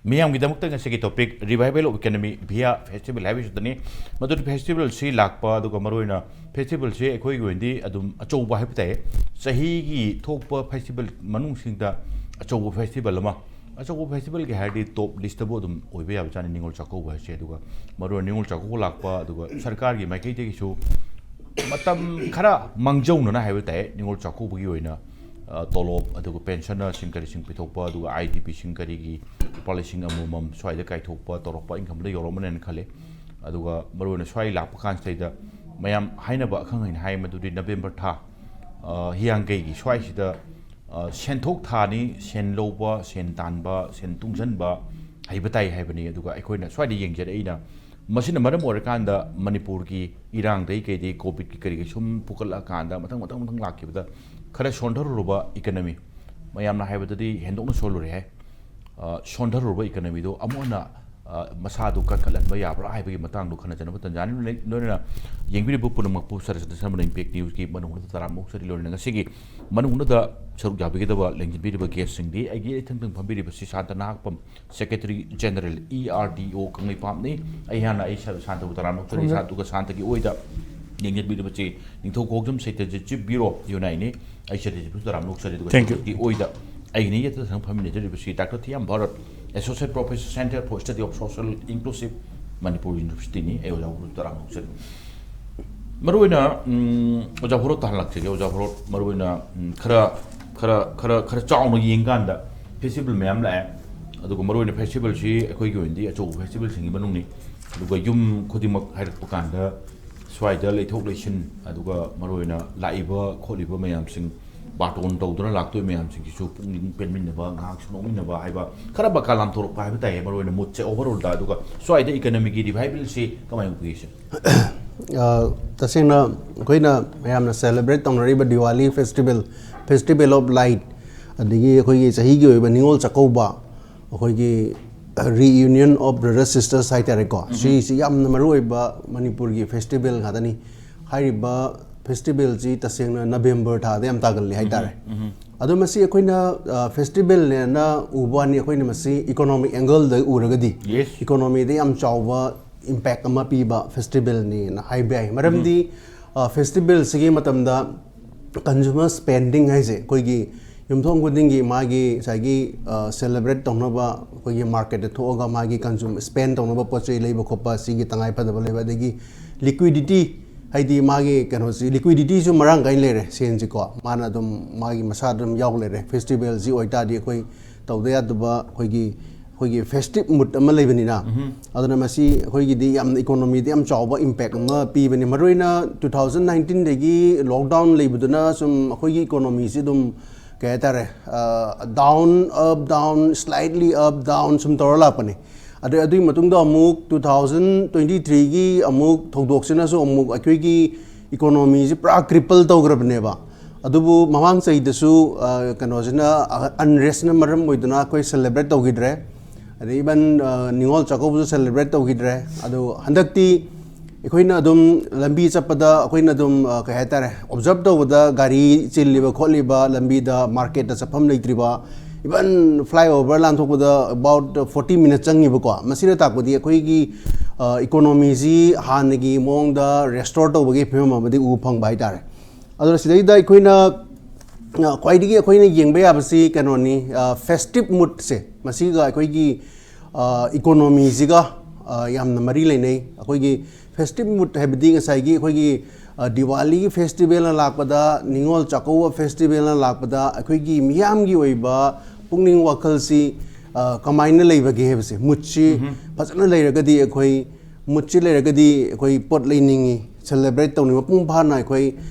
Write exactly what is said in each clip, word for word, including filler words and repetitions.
ꯃꯤꯌꯥꯝꯒꯤꯗꯃꯛꯇ ꯉꯁꯤꯒꯤ topic Revival of Economy via Festival ꯍꯥꯏꯕꯁꯤꯗꯅꯤ꯫ ꯃꯗꯨꯗꯤ festivalꯁꯤ ꯂꯥꯛꯄ, ꯑꯗꯨꯒ ꯃꯔꯨꯑꯣꯏꯅ festivalꯁꯤ ꯑꯩꯈꯣꯏꯒꯤ ꯑꯣꯏꯅꯗꯤ ꯑꯗꯨꯝ ꯑꯆꯧꯕ ꯍꯥꯏꯕ ꯇꯥꯏ꯫ ꯆꯍꯤꯒꯤ ꯊꯣꯛꯄ festival ꯃꯅꯨꯡꯁꯤꯡꯗ ꯑꯆꯧꯕ festival ꯑꯃ, ꯑꯆꯧꯕ festivalꯒꯤ ꯍꯥꯏꯔꯗꯤ top listꯇꯕꯨ ꯑꯗꯨꯝ ꯑꯣꯏꯕ ꯌꯥꯕꯖꯥꯠꯅꯤ ꯅꯤꯉꯣꯜ ꯆꯥꯛꯀꯧꯕ ꯍꯥꯏꯁꯦ꯫ ꯑꯗꯨꯒ ꯃꯔꯨꯑꯣꯏꯅ ꯅꯤꯉꯣꯜ ꯆꯥꯛꯀꯧꯕ ꯂꯥꯛꯄ, ꯑꯗꯨꯒ ꯁꯔꯀꯥꯔꯒꯤ ꯃꯥꯏꯀꯩꯗꯒꯤꯁꯨ ꯃꯇꯝ ꯈꯔ ꯃꯥꯡꯖꯧꯅꯅ ꯍꯥꯏꯕ ꯇꯥꯏ ꯅꯤꯉꯣꯜ ꯆꯥꯛꯀꯧꯕꯒꯤ ꯑꯣꯏꯅ, ꯑ, ꯇꯣꯂꯣꯞ, ꯑꯗꯨꯒ pensionerꯁꯤꯡ ꯀꯔꯤꯁꯤꯡ ꯄꯤꯊꯣꯛꯄ, ꯑꯗꯨꯒ IDPꯁꯤꯡ ꯀꯔꯤꯒꯤ ꯂꯨꯄꯥ ꯂꯤꯁꯤꯡ ꯑꯃꯃꯝ ꯁ꯭ꯋꯥꯏꯗ ꯀꯥꯏꯊꯣꯛꯄ ꯇꯧꯔꯛꯄ income ꯂꯣꯏ ꯌꯧꯔꯛꯑꯃꯅꯦꯅ ꯈꯜꯂꯤ꯫ ꯑꯗꯨꯒ ꯃꯔꯨꯑꯣꯏꯅ ꯁ꯭ꯋꯥꯏ ꯂꯥꯛꯄ ꯀꯥꯟꯁꯤꯗꯩꯗ ꯃꯌꯥꯝ ꯍꯥꯏꯅꯕ ꯑꯈꯪ ꯑꯍꯩꯅ ꯍꯥꯏ ꯃꯗꯨꯗꯤ November ꯊꯥ, ꯑ, ꯍꯤꯌꯥꯡꯒꯩꯒꯤ ꯁ꯭ꯋꯥꯏꯁꯤꯗ, ꯑ, ꯁꯦꯟꯊꯣꯛ ꯊꯥꯅꯤ, ꯁꯦꯟ ꯂꯧꯕ, ꯁꯦꯟ ꯇꯥꯟꯕ, ꯁꯦꯟ ꯇꯨꯡꯁꯤꯟꯕ ꯍꯩꯕ ꯇꯥꯏ ꯍꯥꯏꯕꯅꯤ꯫ ꯑꯗꯨꯒ ꯑꯩꯈꯣꯏꯅ ꯁ꯭ꯋꯥꯏꯗ ꯌꯦꯡꯖꯔꯛꯏꯅ ꯃꯁꯤꯅ ꯃꯔꯝ ꯑꯣꯏꯔꯀꯥꯟꯗ ꯃꯅꯤꯄꯨꯔꯒꯤ ꯏꯔꯥꯡꯗꯩ ꯀꯩꯗꯩ COVIDꯀꯤ ꯀꯔꯤꯒꯤ ꯁꯨꯝ ꯄꯨꯈꯠꯂꯛꯑꯀꯥꯟꯗ ꯃꯊꯪ ꯃꯊꯪ ꯃꯊꯪ ꯂꯥꯛꯈꯤꯕꯗ ꯈꯔ ꯁꯣꯟꯊꯔꯨꯔꯕ economy, ꯃꯌꯥꯝꯅ ꯍꯥꯏꯕꯗꯗꯤ ꯍꯦꯟꯗꯣꯛꯅ ꯁꯣꯜꯂꯨꯔꯦ ꯍꯥꯏ꯫ ꯑ, ꯁꯣꯟꯊꯔꯨꯔꯕ economyꯗꯣ ꯑꯃꯨꯛ ꯍꯟꯅ, ꯑ, ꯃꯁꯥꯗꯨ ꯀꯟꯈꯠꯍꯟꯕ ꯌꯥꯕ꯭ꯔꯥ ꯍꯥꯏꯕꯒꯤ ꯃꯇꯥꯡꯗꯣ ꯈꯟꯅꯖꯅꯕ ꯇꯟꯖꯥꯅꯤ꯫ ꯂꯣꯏꯅ-, ꯂꯣꯏꯅꯅ ꯌꯦꯡꯕꯤꯔꯤꯕ ꯄꯨꯝꯅꯃꯛꯄꯨ ꯁꯔꯁꯤꯗ ꯁꯔꯃꯅ Impact Newsꯀꯤ ꯃꯅꯨꯡꯗ ꯇꯔꯥꯝꯅ ꯑꯣꯛꯆꯔꯤ꯫ ꯂꯣꯏꯅꯅ ꯉꯁꯤꯒꯤ ꯃꯅꯨꯡꯗ ꯁꯔꯨꯛ ꯌꯥꯕꯤꯒꯗꯕ ꯂꯦꯡꯖꯤꯟꯕꯤꯔꯤꯕ guestꯁꯤꯡꯗꯤ ꯑꯩꯒꯤ ꯏꯊꯪ ꯊꯪ ꯐꯝꯕꯤꯔꯤꯕꯁꯤ Santa Nahakpam, Secretary General, ERDO ꯀꯪꯂꯩꯄꯥꯛꯅꯤ꯫ ꯑꯩ ꯍꯥꯟꯅ ꯑꯩ ꯁꯥ-, ꯁꯥꯟꯇꯕꯨ ꯇꯔꯥꯝꯅ ꯑꯣꯛꯆꯔꯤ꯫ ꯈꯨꯔꯨꯝꯖꯔꯤ꯫ ꯑꯗꯨꯒ ꯁꯥꯟꯇꯒꯤ ꯑꯣꯏꯗ ꯌꯦꯡꯖꯤꯟꯕꯤꯔꯤꯕꯁꯤ ꯅꯤꯡꯊꯧ ꯈꯣꯡꯖꯝ ꯁꯩꯇꯖꯤꯠ, Chief Bureau of UNIꯅꯤ꯫ ꯑꯩ ꯁꯥꯟꯇꯖꯤꯠꯄꯨ ꯇꯔꯥꯝꯅ ꯑꯣꯛꯆꯔꯤ꯫ ꯑꯗꯨꯒ Thank you꯫ ꯁꯥꯟꯇꯒꯤ ꯑꯣꯏꯗ ꯑꯩꯒꯤ ꯅꯌꯦꯠꯇ ꯊꯪ ꯐꯝꯃꯤꯟꯅꯖꯔꯤꯕꯁꯤ Doctor Thiyam Bharat, Associate Professor, Center for Study of Social Inclusive, Manipur Universityꯅꯤ꯫ ꯑꯩ ꯑꯣꯖꯥ ꯚꯥꯔꯠꯄꯨ ꯇꯔꯥꯝꯅ ꯑꯣꯛꯆꯔꯤ꯫ ꯃꯔꯨꯑꯣꯏꯅ, ꯎꯝ, ꯑꯣꯖꯥ ꯚꯥꯔꯠꯇ ꯍꯥꯟꯅ ꯂꯥꯛꯆꯒꯦ꯫ ꯑꯣꯖꯥ ꯚꯥꯔꯠ, ꯃꯔꯨꯑꯣꯏꯅ, ꯎꯝ, ꯈꯔ, ꯈꯔ, ꯈꯔ, ꯈꯔ ꯆꯥꯎꯅ ꯌꯦꯡꯀꯥꯟꯗ festival ꯃꯌꯥꯝ ꯂꯥꯛꯑꯦ꯫ ꯑꯗꯨꯒ ꯃꯔꯨꯑꯣꯏꯅ festivalꯁꯤ ꯑꯩꯈꯣꯏꯒꯤ ꯑꯣꯏꯅꯗꯤ ꯑꯆꯧꯕ festivalꯁꯤꯡꯒꯤ ꯃꯅꯨꯡꯅꯤ꯫ ꯑꯗꯨꯒ ꯌꯨꯝ ꯈꯨꯗꯤꯡꯃꯛ ꯍꯥꯏꯔꯛꯄ ꯀꯥꯟꯗ ꯁ꯭ꯋꯥꯏꯗ ꯂꯩꯊꯣꯛ ꯂꯩꯁꯤꯟ, ꯑꯗꯨꯒ ꯃꯔꯨꯑꯣꯏꯅ ꯂꯥꯛꯏꯕ ꯈꯣꯠꯂꯤꯕ ꯃꯌꯥꯝꯁꯤꯡ, ꯕꯥꯔꯇꯣꯟ ꯇꯧꯗꯨꯅ ꯂꯥꯛꯇꯣꯏ ꯃꯌꯥꯝꯁꯤꯡꯁꯤꯁꯨ ꯄꯨꯛꯅꯤꯡ ꯄꯦꯟꯃꯤꯟꯅꯕ, ꯉꯥꯏꯍꯥꯛꯁꯨ ꯅꯣꯛꯃꯤꯟꯅꯕ ꯍꯥꯏꯕ ꯈꯔ ꯕꯀꯥ ꯂꯥꯝꯊꯣꯔꯛꯄ ꯍꯥꯏꯕ ꯇꯥꯏꯌꯦ, ꯃꯔꯨꯑꯣꯏꯅ moodꯁꯦ overallꯗ꯫ ꯑꯗꯨꯒ ꯁ꯭ꯋꯥꯏꯗ economyꯒꯤ revivalꯁꯤ ꯀꯃꯥꯏꯅ ꯎꯕꯤꯒꯦ, sir? ꯑ, ꯇꯁꯦꯡꯅ ꯑꯩꯈꯣꯏꯅ ꯃꯌꯥꯝꯅ celebrate ꯇꯧꯅꯔꯤꯕ Diwali festival, Festival of Light, ꯑꯗꯒꯤ ꯑꯩꯈꯣꯏꯒꯤ ꯆꯍꯤꯒꯤ ꯑꯣꯏꯕ ꯅꯤꯉꯣꯜ ꯆꯥꯛꯀꯧꯕ, ꯑꯩꯈꯣꯏꯒꯤ Reunion of Brothers Sisters ꯍꯥꯏꯇꯥꯔꯦꯀꯣ, ꯎꯝ꯫ ꯁꯤꯁꯤ ꯌꯥꯝꯅ ꯃꯔꯨꯑꯣꯏꯕ ꯃꯅꯤꯄꯨꯔꯒꯤ festival ꯉꯥꯛꯇꯅꯤ꯫ ꯍꯥꯏꯔꯤꯕ festivalꯁꯤ ꯇꯁꯦꯡꯅ November ꯊꯥꯗ ꯌꯥꯝ ꯇꯥꯒꯜꯂꯤ ꯍꯥꯏꯇꯥꯔꯦ꯫ ꯎꯝ, ꯎꯝ꯫ ꯑꯗꯣ ꯃꯁꯤ ꯑꯩꯈꯣꯏꯅ ꯐꯦꯁꯇꯤꯚꯦꯜꯅꯦꯅ ꯎꯕ ꯋꯥꯅꯤ, ꯑꯩꯈꯣꯏꯅ ꯃꯁꯤ ꯏꯀꯣꯅꯣꯃꯤꯛ ꯑꯦꯡꯒꯜꯗ ꯎꯔꯒꯗꯤ Yes. ꯏꯀꯣꯅꯣꯃꯤꯗ ꯌꯥꯝ ꯆꯥꯎꯕ ꯏꯝꯄꯦꯛ ꯑꯃ ꯄꯤꯕ ꯐꯦꯁꯇꯤꯚꯦꯜꯅꯦꯅ ꯍꯥꯏꯕ ꯌꯥꯏ꯫ ꯃꯔꯝꯗꯤ ꯐꯦꯁꯇꯤꯚꯦꯜꯁꯤꯒꯤ ꯃꯇꯝꯗ ꯀꯟꯖꯨꯃꯔ ꯁ꯭ꯄꯦꯟꯗꯤꯡ ꯍꯥꯏꯁꯦ ꯑꯩꯈꯣꯏꯒꯤ ꯌꯨꯝꯊꯣꯡ ꯈꯨꯗꯤꯡꯒꯤ ꯃꯥꯒꯤ ꯉꯁꯥꯏꯒꯤ ꯁꯦꯂꯦꯕ꯭ꯔꯦꯠ ꯇꯧꯅꯕ ꯑꯩꯈꯣꯏꯒꯤ ꯃꯥꯔꯀꯦꯠꯇ ꯊꯣꯛꯑꯒ ꯃꯥꯒꯤ ꯀꯟꯖꯨꯝ ꯁ꯭ꯄꯦꯟ ꯇꯧꯅꯕ ꯄꯣꯠ ꯆꯩ ꯂꯩꯕ ꯈꯣꯠꯄ ꯁꯤꯒꯤ ꯇꯉꯥꯏ ꯐꯗꯕ ꯂꯩꯕ, ꯑꯗꯒꯤ ꯂꯤꯀ꯭ꯋꯤꯗꯤꯇꯤ ꯍꯥꯏꯗꯤ ꯃꯥꯒꯤ ꯀꯩꯅꯣꯁꯤ ꯂꯤꯀ꯭ꯋꯤꯗꯤꯇꯤꯁꯨ ꯃꯔꯥꯡ ꯀꯥꯏꯅ ꯂꯩꯔꯦ, ꯁꯦꯟꯁꯤꯀꯣ ꯃꯥꯅ ꯑꯗꯨꯝ ꯃꯥꯒꯤ ꯃꯁꯥꯗ ꯑꯗꯨꯝ ꯌꯥꯎ ꯂꯩꯔꯦ꯫ ꯐꯦꯁꯇꯤꯚꯦꯜꯁꯤ ꯑꯣꯏꯇꯥꯔꯗꯤ ꯑꯩꯈꯣꯏ ꯇꯧꯗ ꯌꯥꯗꯕ ꯑꯩꯈꯣꯏꯒꯤ ꯑꯩꯈꯣꯏꯒꯤ ꯐꯦꯁꯇꯤꯚ ꯃꯨꯠ ꯑꯃ ꯂꯩꯕꯅꯤꯅ, ꯑꯗꯨꯅ ꯃꯁꯤ ꯑꯩꯈꯣꯏꯒꯤꯗꯤ ꯌꯥꯝꯅ ꯏꯀꯣꯅꯣꯃꯤꯗ ꯌꯥꯝ ꯆꯥꯎꯕ ꯏꯝꯄꯦꯛ ꯑꯃ ꯄꯤꯕꯅꯤ꯫ ꯃꯔꯨꯑꯣꯏꯅ ꯇꯨ ꯊꯥꯎꯖꯟ ꯅꯥꯏꯟꯇꯤꯟꯗꯒꯤ ꯂꯣꯛꯗꯥꯎꯟ ꯂꯩꯕꯗꯨꯅ ꯁꯨꯝ ꯑꯩꯈꯣꯏꯒꯤ ꯏꯀꯣꯅꯣꯃꯤꯁꯤ ꯑꯗꯨꯝ ꯀꯩ ꯍꯥꯏꯇꯥꯔꯦ, down up down slightly up down ꯁꯨꯝ ꯇꯧꯔ ꯂꯥꯛꯄꯅꯤ꯫ ꯑꯗꯩ ꯑꯗꯨꯒꯤ ꯃꯇꯨꯡꯗ ꯑꯃꯨꯛ ꯇꯨ ꯊꯥꯎꯖꯟ ꯇ꯭ꯋꯦꯟꯇꯤ ꯊ꯭ꯔꯤꯒꯤ ꯑꯃꯨꯛ ꯊꯧꯗꯣꯛꯁꯤꯅꯁꯨ ꯑꯃꯨꯛ ꯑꯩꯈꯣꯏꯒꯤ ꯏꯀꯣꯅꯣꯃꯤꯁꯤ ꯄꯨꯔꯥ ꯀ꯭ꯔꯤꯄꯜ ꯇꯧꯈ꯭ꯔꯕꯅꯦꯕ꯫ ꯑꯗꯨꯕꯨ ꯃꯃꯥꯡ ꯆꯍꯤꯗꯁꯨ ꯀꯩꯅꯣꯁꯤꯅ ꯑꯟꯔꯦꯁꯅ ꯃꯔꯝ ꯑꯣꯏꯗꯨꯅ ꯑꯩꯈꯣꯏ ꯁꯦꯂꯦꯕ꯭ꯔꯦꯠ ꯇꯧꯈꯤꯗ꯭ꯔꯦ꯫ ꯑꯗꯩ ꯏꯚꯟ ꯅꯤꯉꯣꯜ ꯆꯥꯛꯀꯧꯕꯁꯨ ꯁꯦꯂꯦꯕ꯭ꯔꯦꯠ ꯇꯧꯈꯤꯗ꯭ꯔꯦ꯫ ꯑꯗꯣ ꯍꯟꯗꯛꯇꯤ ꯑꯩꯈꯣꯏꯅ ꯑꯗꯨꯝ ꯂꯝꯕꯤ ꯆꯠꯄꯗ ꯑꯩꯈꯣꯏꯅ ꯑꯗꯨꯝ ꯀꯩ ꯍꯥꯏꯇꯥꯔꯦ, ꯑꯣꯕꯖꯥꯔꯕ ꯇꯧꯕꯗ ꯒꯥꯔꯤ ꯆꯤꯜꯂꯤꯕ ꯈꯣꯠꯂꯤꯕ, ꯂꯝꯕꯤꯗ ꯃꯥꯔꯀꯦꯠꯇ ꯆꯠꯐꯝ ꯂꯩꯇ꯭ꯔꯤꯕ, ꯏꯚꯟ ꯐ꯭ꯂꯥꯏ ꯑꯣꯚꯔ ꯂꯥꯟꯊꯣꯛꯄꯗ ꯑꯕꯥꯎꯠ ꯐꯣꯔꯇꯤ ꯃꯤꯅꯠ ꯆꯪꯉꯤꯕꯀꯣ꯫ ꯃꯁꯤꯅ ꯇꯥꯛꯄꯗꯤ ꯑꯩꯈꯣꯏꯒꯤ ꯏꯀꯣꯅꯣꯃꯤꯁꯤ ꯍꯥꯟꯅꯒꯤ ꯃꯑꯣꯡꯗ ꯔꯦꯁꯇꯣꯔ ꯇꯧꯕꯒꯤ ꯐꯤꯕꯝ ꯑꯃꯗꯤ ꯎꯕ ꯐꯪꯕ ꯍꯥꯏꯇꯥꯔꯦ꯫ ꯑꯗꯨꯅ ꯁꯤꯗꯩꯗ ꯑꯩꯈꯣꯏꯅ ꯈ꯭ꯋꯥꯏꯗꯒꯤ ꯑꯩꯈꯣꯏꯅ ꯌꯦꯡꯕ ꯌꯥꯕꯁꯤ ꯀꯩꯅꯣꯅꯤ, ꯐꯦꯁꯇꯤꯚ ꯃꯨꯠꯁꯦ ꯃꯁꯤꯒ ꯑꯩꯈꯣꯏꯒꯤ ꯏꯀꯣꯅꯣꯃꯤꯁꯤꯒ ꯌꯥꯝꯅ ꯃꯔꯤ ꯂꯩꯅꯩ꯫ ꯑꯩꯈꯣꯏꯒꯤ ꯐꯦꯁꯇꯤꯚ ꯃꯨꯠ ꯍꯥꯏꯕꯗꯤ ꯉꯁꯥꯏꯒꯤ ꯑꯩꯈꯣꯏꯒꯤ ꯗꯤꯋꯥꯂꯤꯒꯤ ꯐꯦꯁꯇꯤꯚꯦꯜꯅ ꯂꯥꯛꯄꯗ, ꯅꯤꯉꯣꯜ ꯆꯥꯛꯀꯧꯕ ꯐꯦꯁꯇꯤꯚꯦꯜꯅ ꯂꯥꯛꯄꯗ ꯑꯩꯈꯣꯏꯒꯤ ꯃꯤꯌꯥꯝꯒꯤ ꯑꯣꯏꯕ ꯄꯨꯛꯅꯤꯡ ꯋꯥꯈꯜꯁꯤ ꯀꯃꯥꯏꯅ ꯂꯩꯕꯒꯦ ꯍꯥꯏꯕꯁꯦ꯫ ꯃꯨꯠꯁꯤ ꯐꯖꯅ ꯂꯩꯔꯒꯗꯤ ꯑꯩꯈꯣꯏ ꯃꯨꯠꯁꯤ ꯂꯩꯔꯒꯗꯤ ꯑꯩꯈꯣꯏ ꯄꯣꯠ ꯂꯩꯅꯤꯡꯉꯤ, ꯁꯦꯂꯦꯕ꯭ꯔꯦꯠ ꯇꯧꯅꯤꯡꯉꯤ, ꯃꯄꯨꯡ ꯐꯥꯅ ꯑꯩꯈꯣꯏ